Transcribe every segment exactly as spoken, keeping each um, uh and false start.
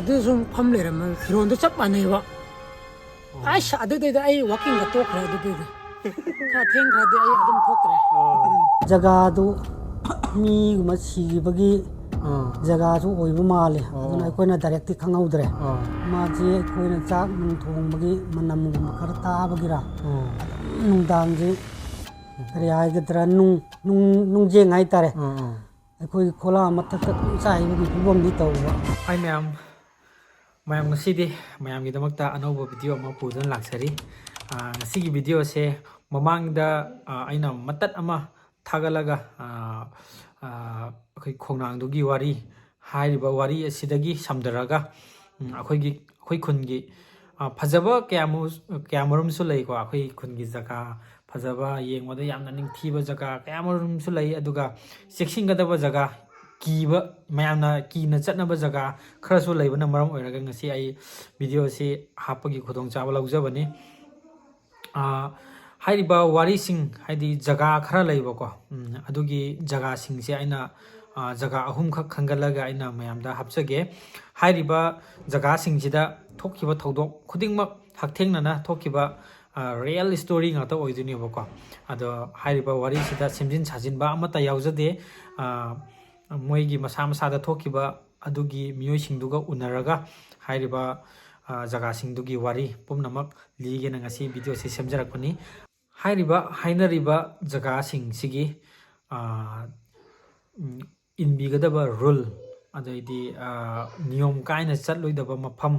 ꯑꯗꯨ ꯁꯨꯝ ꯐꯝ ꯂꯩꯔꯝꯃꯦ, ꯐꯤꯔꯣꯟꯗꯣ ꯆꯞ ꯃꯥꯟꯅꯩꯕ꯫ ꯑꯩꯁ, ꯑꯗꯨꯗꯩꯗ ꯑꯩ ꯋꯥꯀꯤꯡꯒ ꯇꯣꯛꯈ꯭ꯔꯦ꯫ ꯑꯗꯨꯗꯩꯗ ꯈꯔ ꯊꯦꯡꯈ꯭ꯔꯗꯤ ꯑꯩ ꯑꯗꯨꯝ ꯊꯣꯛꯇ꯭ꯔꯦ꯫ ꯖꯒꯥꯗꯨ ꯃꯤꯒꯨꯝꯕ ꯁꯤꯈꯤꯕꯒꯤ ꯑꯥ꯫ ꯖꯒꯥꯁꯨ ꯑꯣꯏꯕ ꯃꯥꯜꯂꯦ꯫ ꯑꯣ꯫ ꯑꯗꯨꯅ ꯑꯩꯈꯣꯏꯅ ꯗꯥꯏꯔꯦꯛꯇꯤ ꯈꯪꯍꯧꯗ꯭ꯔꯦ꯫ ꯑꯥ꯫ ꯃꯥꯁꯤ ꯑꯩꯈꯣꯏꯅ ꯆꯥꯛ ꯅꯨꯡ ꯊꯣꯡꯕꯒꯤ ꯃꯅꯝꯒꯨꯝꯕ ꯈꯔ ꯇꯥꯕꯒꯤꯔ ꯑꯣ꯫ ꯑꯗꯨꯝ ꯅꯨꯡꯗꯥꯡꯁꯦ ꯀꯔꯤ ꯍꯥꯏꯒꯗ꯭ꯔꯥ, ꯅꯨꯡ-, ꯅꯨꯡ-, ꯅꯨꯡꯖꯦꯡ ꯍꯥꯏꯇꯥꯔꯦ꯫ ꯑꯥ, ꯑꯥ꯫ ꯑꯩꯈꯣꯏꯒꯤ ꯈꯣꯂꯥ ꯃꯊꯛꯇ ꯑꯗꯨꯝ ꯆꯥꯏꯕꯒꯤ ꯐꯤꯕꯝꯗꯤ ꯇꯧꯕ꯫ ꯍꯥꯏ ꯃꯌꯥꯝ, ꯃꯌꯥꯝ ꯉꯁꯤꯗꯤ ꯃꯌꯥꯝꯒꯤꯗꯃꯛꯇ ꯑꯅꯧꯕ ꯚꯤꯗꯤꯑꯣ ꯑꯃ ꯄꯨꯗꯨꯅ ꯂꯥꯛꯆꯔꯤ꯫ ꯑꯥ, ꯉꯁꯤꯒꯤ ꯚꯤꯗꯤꯑꯣꯁꯦ ꯃꯃꯥꯡꯗ, ꯑꯥ, ꯑꯩꯅ ꯃꯇꯠ ꯑꯃ ꯊꯥꯒꯠꯂꯒ, ꯑꯥ, ꯑꯥ, ꯑꯩꯈꯣꯏ ꯈꯣꯡꯅꯥꯡꯗꯨꯒꯤ ꯋꯥꯔꯤ, ꯍꯥꯏꯔꯤꯕ ꯋꯥꯔꯤ ꯑꯁꯤꯗꯒꯤ ꯁꯝꯊꯔꯒ, ꯎꯝ, ꯑꯩꯈꯣꯏꯒꯤ, ꯑꯩꯈꯣꯏ ꯈꯨꯟꯒꯤ, ꯑꯥ, ꯐꯖꯕ ꯀꯌꯥꯃꯨ-, ꯀꯌꯥꯃꯔꯨꯝꯁꯨ ꯂꯩꯀꯣ꯫ ꯑꯩꯈꯣꯏ ꯈꯨꯟꯒꯤ ꯖꯒꯥ ꯐꯖꯕ, ꯌꯦꯡꯕꯗ ꯌꯥꯝꯅ ꯅꯤꯡꯊꯤꯕ ꯖꯒꯥ ꯀꯌꯥꯃꯔꯨꯝꯁꯨ ꯂꯩ꯫ ꯑꯗꯨꯒ ꯆꯦꯛꯁꯤꯟꯒꯗꯕ ꯖꯒꯥ, ꯀꯤꯕ, ꯃꯌꯥꯝꯅ ꯀꯤꯅ ꯆꯠꯅꯕ ꯖꯒꯥ ꯈꯔꯁꯨ ꯂꯩꯕꯅ ꯃꯔꯝ ꯑꯣꯏꯔꯒ ꯉꯁꯤ ꯑꯩ ꯚꯤꯗꯤꯑꯣ ꯑꯁꯤ ꯍꯥꯞꯄꯒꯤ ꯈꯨꯗꯣꯡꯆꯥꯕ ꯂꯧꯖꯕꯅꯤ꯫ ꯑꯥ, ꯍꯥꯏꯔꯤꯕ ꯋꯥꯔꯤꯁꯤꯡ, ꯍꯥꯏꯗꯤ ꯖꯒꯥ ꯈꯔ ꯂꯩꯕꯀꯣ, ꯎꯝ, ꯑꯗꯨꯒꯤ ꯖꯒꯥꯁꯤꯡꯁꯦ ꯑꯩꯅ, ꯑꯥ, ꯖꯒꯥ ꯑꯍꯨꯝꯈꯛ ꯈꯟꯒꯠꯂꯒ ꯑꯩꯅ ꯃꯌꯥꯝꯗ ꯍꯥꯞꯆꯒꯦ꯫ ꯍꯥꯏꯔꯤꯕ ꯖꯒꯥꯁꯤꯡꯁꯤꯗ ꯊꯣꯛꯈꯤꯕ ꯊꯧꯗꯣꯛ ꯈꯨꯗꯤꯡꯃꯛ ꯍꯛꯊꯦꯡꯅꯅ ꯊꯣꯛꯈꯤꯕ, ꯑꯥ, ꯔꯤꯌꯦꯜ ꯏꯁꯇꯣꯔꯤ ꯉꯥꯛꯇ ꯑꯣꯏꯗꯣꯏꯅꯦꯕꯀꯣ꯫ ꯑꯗꯣ ꯍꯥꯏꯔꯤꯕ ꯋꯥꯔꯤꯁꯤꯗ ꯁꯦꯝꯖꯤꯟ ꯁꯥꯖꯤꯟꯕ ꯑꯃꯠꯇ ꯌꯥꯎꯖꯗꯦ꯫ ꯑꯥ, ꯃꯣꯏꯒꯤ ꯃꯁꯥ ꯃꯁꯥꯗ ꯊꯣꯛꯈꯤꯕ ꯑꯗꯨꯒꯤ ꯃꯤꯑꯣꯏꯁꯤꯡꯗꯨꯒ ꯎꯅꯔꯒ ꯍꯥꯏꯔꯤꯕ, ꯑ, ꯖꯒꯥꯁꯤꯡꯗꯨꯒꯤ ꯋꯥꯔꯤ ꯄꯨꯝꯅꯃꯛ ꯂꯤꯒꯦꯅ ꯉꯁꯤ ꯚꯤꯗꯤꯑꯣꯁꯤ ꯁꯦꯝꯖꯔꯛꯄꯅꯤ꯫ ꯍꯥꯏꯔꯤꯕ, ꯍꯥꯏꯅꯔꯤꯕ ꯖꯒꯥꯁꯤꯡꯁꯤꯒꯤ, ꯑ, ꯎꯝ, ꯏꯟꯕꯤꯒꯗꯕ ꯔꯨꯜ, ꯑꯗꯩꯗꯤ, ꯑ, ꯅꯤꯌꯣꯝ ꯀꯥꯏꯅ ꯆꯠꯂꯣꯏꯗꯕ ꯃꯐꯝ,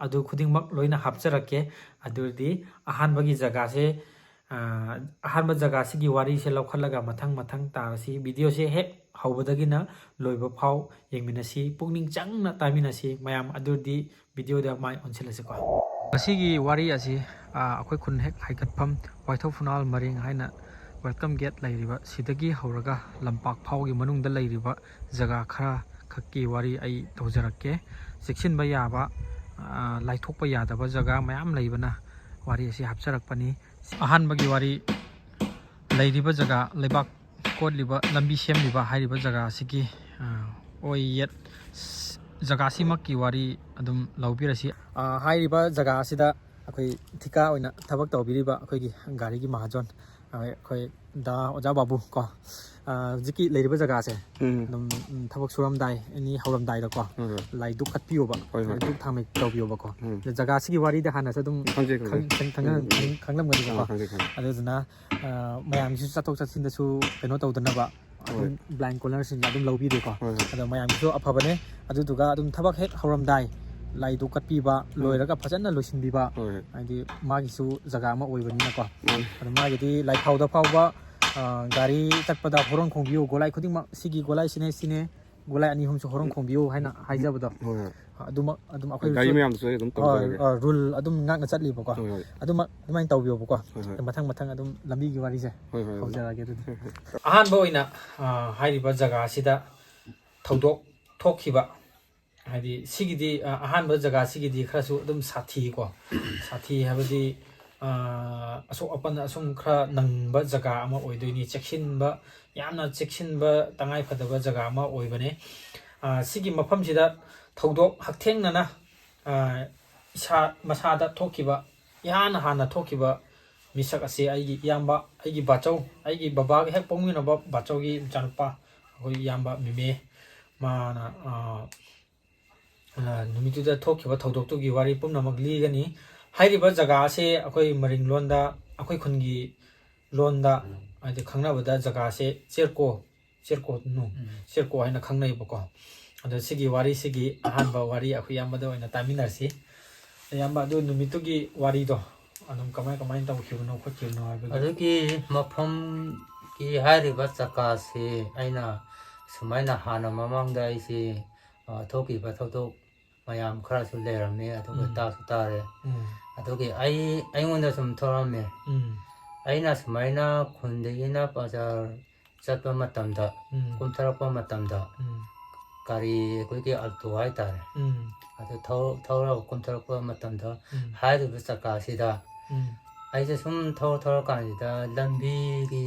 ꯑꯗꯨ ꯈꯨꯗꯤꯡꯃꯛ ꯂꯣꯏꯅ ꯍꯥꯞꯆꯔꯛꯀꯦ꯫ ꯑꯗꯨꯗꯤ ꯑꯍꯥꯟꯕꯒꯤ ꯖꯒꯥꯁꯦ, ꯑ, ꯑꯍꯥꯟꯕ ꯖꯒꯥꯁꯤꯒꯤ ꯋꯥꯔꯤꯁꯦ ꯂꯧꯈꯠꯂꯒ ꯃꯊꯪ ꯃꯊꯪ ꯇꯥꯔꯁꯤ꯫ ꯚꯤꯗꯤꯑꯣꯁꯦ ꯍꯦꯛ ꯍꯧꯕꯗꯒꯤꯅ ꯂꯣꯏꯕ ꯐꯥꯎ ꯌꯦꯡꯃꯤꯟꯅꯁꯤ, ꯄꯨꯛꯅꯤꯡ ꯆꯪꯅ ꯇꯥꯃꯤꯟꯅꯁꯤ ꯃꯌꯥꯝ꯫ ꯑꯗꯨꯗꯤ ꯚꯤꯗꯤꯑꯣꯗ ꯃꯥꯏ ꯑꯣꯟꯁꯤꯜꯂꯁꯤꯀꯣ꯫ ꯉꯁꯤꯒꯤ ꯋꯥꯔꯤ ꯑꯁꯤ, ꯑ, ꯑꯩꯈꯣꯏ ꯈꯨꯟ ꯍꯦꯛ ꯍꯥꯏꯒꯠꯐꯝ ꯋꯥꯏꯊꯧ ꯐꯨꯅꯥꯜ ꯃꯔꯤꯡ ꯍꯥꯏꯅ welcome gate ꯂꯩꯔꯤꯕ, ꯁꯤꯗꯒꯤ ꯍꯧꯔꯒ ꯂꯝꯄꯥꯛ ꯐꯥꯎꯒꯤ ꯃꯅꯨꯡꯗ ꯂꯩꯔꯤꯕ ꯖꯒꯥ ꯈꯔ ꯈꯛꯀꯤ ꯋꯥꯔꯤ ꯑꯩ ꯇꯧꯖꯔꯛꯀꯦ꯫ ꯆꯦꯛꯁꯤꯟꯕ ꯌꯥꯕ, ꯑ, ꯂꯥꯏꯊꯣꯛꯄ ꯌꯥꯗꯕ ꯖꯒꯥ ꯃꯌꯥꯝ ꯂꯩꯕꯅ ꯋꯥꯔꯤ ꯑꯁꯤ ꯍꯥꯞꯆꯔꯛꯄꯅꯤ꯫ ꯑꯍꯥꯟꯕꯒꯤ ꯋꯥꯔꯤ, ꯂꯩꯔꯤꯕ ꯖꯒꯥ, ꯂꯩꯕꯥꯛ ꯀꯣꯠꯂꯤꯕ, ꯂꯝꯕꯤ ꯁꯦꯝꯂꯤꯕ ꯍꯥꯏꯔꯤꯕ ꯖꯒꯥ ꯑꯁꯤꯒꯤ, ꯑ, ꯑꯣꯏ ꯌꯦꯠ ꯁ-, ꯖꯒꯥꯁꯤꯃꯛꯀꯤ ꯋꯥꯔꯤ ꯑꯗꯨꯝ ꯂꯧꯕꯤꯔꯁꯤ꯫ ꯑ, ꯍꯥꯏꯔꯤꯕ ꯖꯒꯥ ꯑꯁꯤꯗ ꯑꯩꯈꯣꯏ ꯊꯤꯀꯥ ꯑꯣꯏꯅ ꯊꯕꯛ ꯇꯧꯕꯤꯔꯤꯕ ꯑꯩꯈꯣꯏꯒꯤ ꯒꯥꯔꯤꯒꯤ ꯃꯍꯥꯖꯣꯟ, ꯑ, ꯑꯩꯈꯣꯏ ꯗꯥ ꯑꯣꯖꯥ ꯕꯥꯕꯨ ꯀꯣ, ꯑ, ꯍꯧꯖꯤꯛꯀꯤ ꯂꯩꯔꯤꯕ ꯖꯒꯥꯁꯦ ꯎꯝ꯫ ꯑꯗꯨꯝ, ꯎꯝ, ꯊꯕꯛ ꯁꯨꯔꯝꯗꯥꯏ, ꯑꯦꯅꯤ ꯍꯧꯔꯝꯗꯥꯏꯗꯀꯣ, ꯍꯣꯏ, ꯍꯣꯏ꯫ ꯂꯥꯏꯗꯨꯛ ꯀꯠꯄꯤꯌꯣꯕ, ꯍꯣꯏ, ꯍꯣꯏ꯫ ꯂꯥꯏꯗꯨꯛ ꯊꯥꯡꯃꯩ ꯇꯧꯕꯤꯌꯣꯕꯀꯣ꯫ ꯎꯝ꯫ ꯑꯗ ꯖꯒꯥꯁꯤꯒꯤ ꯋꯥꯔꯤꯗꯤ ꯍꯥꯟꯅꯁꯨ ꯑꯗꯨꯝ ꯈꯪꯖꯩ, ꯈꯪꯖꯩ꯫ ꯈꯪ-, ꯈꯪ-, ꯈꯪꯉꯝ-, ꯎꯝ, ꯎꯝ꯫ ꯈꯪ-, ꯈꯪꯂꯝꯒꯅꯤꯕꯀꯣ꯫ ꯑꯥ, ꯈꯪꯖꯩ, ꯈꯪꯖꯩ꯫ ꯑꯗꯨꯗꯨꯅ, ꯑ, ꯃꯌꯥꯝꯒꯤꯁꯨ ꯆꯠꯊꯣꯛ ꯆꯠꯁꯤꯟꯗꯁꯨ ꯀꯩꯅꯣ ꯇꯧꯗꯅꯕ, ꯑꯗꯨꯝ ꯍꯣꯏ꯫ ꯕ꯭ꯂꯥꯏꯟ ꯀꯣꯅꯔꯁꯤꯡꯁꯦ ꯑꯗꯨꯝ ꯂꯧꯕꯤꯔꯦꯀꯣ꯫ ꯍꯣꯏ, ꯍꯣꯏ꯫ ꯑꯗꯣ ꯃꯌꯥꯝꯒꯤꯁꯨ ꯑꯐꯕꯅꯦ꯫ ꯑꯗꯨꯗꯨꯒ ꯑꯗꯨꯝ ꯊꯕꯛ ꯍꯦꯛ ꯍꯧꯔꯝꯗꯥꯏ ꯂꯥꯏꯗꯨꯛ ꯀꯠꯄꯤꯕ, ꯎꯝ꯫ ꯂꯣꯏꯔꯒ ꯐꯖꯅ ꯂꯣꯏꯁꯤꯟꯕꯤꯕ, ꯍꯣꯏ, ꯍꯣꯏ꯫ ꯍꯥꯏꯗꯤ ꯃꯥꯒꯤꯁꯨ ꯖꯒꯥ ꯑꯃ ꯑꯣꯏꯕꯅꯤꯅꯀꯣ꯫ ꯃꯥꯅꯤ꯫ ꯑꯗꯣ ꯃꯥꯒꯤꯗꯤ ꯂꯥꯏꯐꯥꯎꯗ ꯐꯥꯎꯕ, ꯑ, ꯒꯥꯔꯤ ꯆꯠꯄꯗ ꯍꯣꯔꯣꯟ ꯈꯣꯡꯕꯤꯌꯨ, ꯒꯣꯂꯥꯏ ꯈꯨꯗꯤꯡꯃꯛ ꯁꯤꯒꯤ ꯒꯣꯂꯥꯏꯁꯤꯅꯦ, ꯁꯤꯅꯦ, ꯒꯣꯂꯥꯏ ꯑꯅꯤ ꯑꯍꯨꯝꯁꯨ ꯍꯣꯔꯣꯟ ꯈꯣꯡꯕꯤꯌꯨ ꯍꯥꯏꯅ ꯍꯥꯏꯖꯕꯗꯣ꯫ ꯍꯣꯏ, ꯍꯣꯏ꯫ ꯑꯗꯨꯃꯛ ꯑꯗꯨꯝ ꯑꯩꯈꯣꯏ ꯒꯥꯔꯤ ꯔꯨꯜ-, ꯃꯌꯥꯝꯗꯨꯁꯨ ꯑꯩ ꯑꯗꯨꯝ ꯍꯣꯏ, ꯇꯧꯖꯔꯒꯦ꯫ ꯑ, ꯔꯨꯜ ꯑꯗꯨꯝ ꯉꯥꯛꯅ ꯆꯠꯂꯤꯕꯀꯣ꯫ ꯍꯣꯏ, ꯍꯣꯏ꯫ ꯑꯗꯨꯃꯛ ꯑꯗꯨꯃꯥꯏꯅ ꯇꯧꯕꯤꯌꯣꯕꯀꯣ꯫ ꯍꯣꯏ, ꯍꯣꯏ꯫ ꯃꯊꯪ ꯃꯊꯪ ꯑꯗꯨꯝ ꯂꯝꯕꯤꯒꯤ ꯋꯥꯔꯤꯁꯦ ꯍꯣꯏ, ꯍꯣꯏ, ꯍꯣꯏ꯫ ꯍꯧꯖꯔꯛꯑꯒꯦ ꯑꯗꯨꯗꯤ꯫ ꯍꯣꯏ, ꯍꯣꯏ꯫ ꯑꯍꯥꯟꯕ ꯑꯣꯏꯅ, ꯑ, ꯍꯥꯏꯔꯤꯕ ꯖꯒꯥ ꯑꯁꯤꯗ ꯊꯧꯗꯣꯛ ꯊꯣꯛꯈꯤꯕ, ꯍꯥꯏꯗꯤ ꯁꯤꯒꯤꯗꯤ, ꯑ, ꯑꯍꯥꯟꯕ ꯖꯒꯥꯁꯤꯒꯤꯗꯤ ꯈꯔꯁꯨ ꯑꯗꯨꯝ ꯁꯥꯊꯤꯀꯣ꯫ ꯁꯥꯊꯤ ꯍꯥꯏꯕꯗꯤ, ꯑ, ꯑꯁꯣꯛ ꯑꯄꯟ ꯑꯁꯨꯝ ꯈꯔ ꯅꯪꯕ ꯖꯒꯥ ꯑꯃ ꯑꯣꯏꯗꯣꯏꯅꯤ, ꯆꯦꯛꯁꯤꯟꯕ, ꯌꯥꯝꯅ ꯆꯦꯛꯁꯤꯟꯕ ꯇꯉꯥꯏꯐꯗꯕ ꯖꯒꯥ ꯑꯃ ꯑꯣꯏꯕꯅꯦ꯫ ꯑ, ꯁꯤꯒꯤ ꯃꯐꯝꯁꯤꯗ ꯊꯧꯗꯣꯛ ꯍꯛꯊꯦꯡꯅꯅ, ꯑ, ꯏꯁꯥ ꯃꯁꯥꯗ ꯊꯣꯛꯈꯤꯕ, ꯏꯍꯥꯟ ꯍꯥꯟꯅ ꯊꯣꯛꯈꯤꯕ ꯃꯤꯁꯛ ꯑꯁꯤ ꯑꯩꯒꯤ ꯏꯌꯥꯝꯕ, ꯑꯩꯒꯤ ꯕꯥꯆꯧ, ꯑꯩꯒꯤ ꯕꯕꯥꯒ ꯍꯦꯛ ꯄꯣꯛꯃꯤꯟꯅꯕ ꯕꯥꯆꯧꯒꯤ ꯃꯆꯥꯅꯨꯄꯥ, ꯑꯩꯈꯣꯏ ꯏꯌꯥꯝꯕ ꯃꯤꯃꯦ, ꯃꯥꯅ, ꯑ, ꯑ, ꯅꯨꯃꯤꯠꯇꯨꯗ ꯊꯣꯛꯈꯤꯕ ꯊꯧꯗꯣꯛꯇꯨꯒꯤ ꯋꯥꯔꯤ ꯄꯨꯝꯅꯃꯛ ꯂꯤꯒꯅꯤ꯫ ꯍꯥꯏꯔꯤꯕ ꯖꯒꯥ ꯑꯁꯦ ꯑꯩꯈꯣꯏ ꯃꯔꯤꯡ ꯂꯣꯟꯗ, ꯑꯩꯈꯣꯏ ꯈꯨꯟꯒꯤ ꯂꯣꯟꯗ, ꯍꯥꯏꯗꯤ ꯈꯪꯅꯕꯗ ꯖꯒꯥꯁꯦ ꯆꯦꯔꯀꯣ, ꯆꯦꯔꯀꯣ ꯅꯨ-, ꯎꯝ꯫ ꯆꯦꯔꯀꯣ ꯍꯥꯏꯅ ꯈꯪꯅꯩꯕꯀꯣ꯫ ꯑꯗꯣ ꯁꯤꯒꯤ ꯋꯥꯔꯤꯁꯤꯒꯤ ꯑꯍꯥꯟꯕ ꯋꯥꯔꯤ ꯑꯩꯈꯣꯏ ꯏꯌꯥꯝꯕꯗ ꯑꯣꯏꯅ ꯇꯥꯃꯤꯟꯅꯔꯁꯤ꯫ ꯏꯌꯥꯝꯕ, ꯑꯗꯨ ꯅꯨꯃꯤꯠꯇꯨꯒꯤ ꯋꯥꯔꯤꯗꯣ ꯑꯗꯨꯝ ꯀꯃꯥꯏ ꯀꯃꯥꯏꯅ ꯇꯧꯈꯤꯕꯅꯣ ꯈꯣꯠꯈꯤꯕꯅꯣ ꯍꯥꯏꯕꯗꯣ꯫ ꯑꯗꯨꯒꯤ ꯃꯐꯝꯒꯤ ꯍꯥꯏꯔꯤꯕ ꯖꯒꯥꯁꯤ ꯑꯩꯅ ꯁꯨꯃꯥꯏꯅ ꯍꯥꯟꯅ ꯃꯃꯥꯡꯗ ꯑꯩꯁꯤ, ꯑ, ꯊꯣꯛꯈꯤꯕ ꯊꯧꯗꯣꯛ ꯃꯌꯥꯝ ꯈꯔꯁꯨ ꯂꯩꯔꯝꯃꯤ, ꯑꯗꯨꯒ ꯎꯝ꯫ ꯇꯥꯁꯨ ꯇꯥꯔꯦ꯫ ꯎꯝ꯫ ꯑꯗꯨꯒꯤ ꯑꯩ, ꯑꯩꯉꯣꯟꯗ ꯁꯨꯝ ꯊꯣꯛꯂꯝꯃꯦ꯫ ꯎꯝ꯫ ꯑꯩꯅ ꯁꯨꯃꯥꯏꯅ ꯈꯨꯟꯗꯒꯤꯅ ꯕꯖꯥꯔ ꯆꯠꯄ ꯃꯇꯝꯗ, ꯎꯝ꯫ ꯀꯨꯝꯊꯔꯛꯄ ꯃꯇꯝꯗ, ꯎꯝ꯫ ꯒꯥꯔꯤ ꯑꯩꯈꯣꯏꯒꯤ ꯑꯜꯇꯣ ꯍꯥꯏꯇꯥꯔꯦ꯫ ꯎꯝ꯫ ꯑꯗꯨ ꯊꯧ-, ꯊꯧꯔꯒ ꯀꯨꯝꯊꯔꯛꯄ ꯃꯇꯝꯗ ꯎꯝ꯫ ꯍꯥꯏꯔꯤꯕ ꯖꯒꯥꯁꯤꯗ ꯎꯝ꯫ ꯑꯩꯁꯦ ꯁꯨꯝ ꯊꯧꯔ ꯊꯧꯔꯀꯥꯟꯁꯤꯗ ꯂꯝꯕꯤꯒꯤ,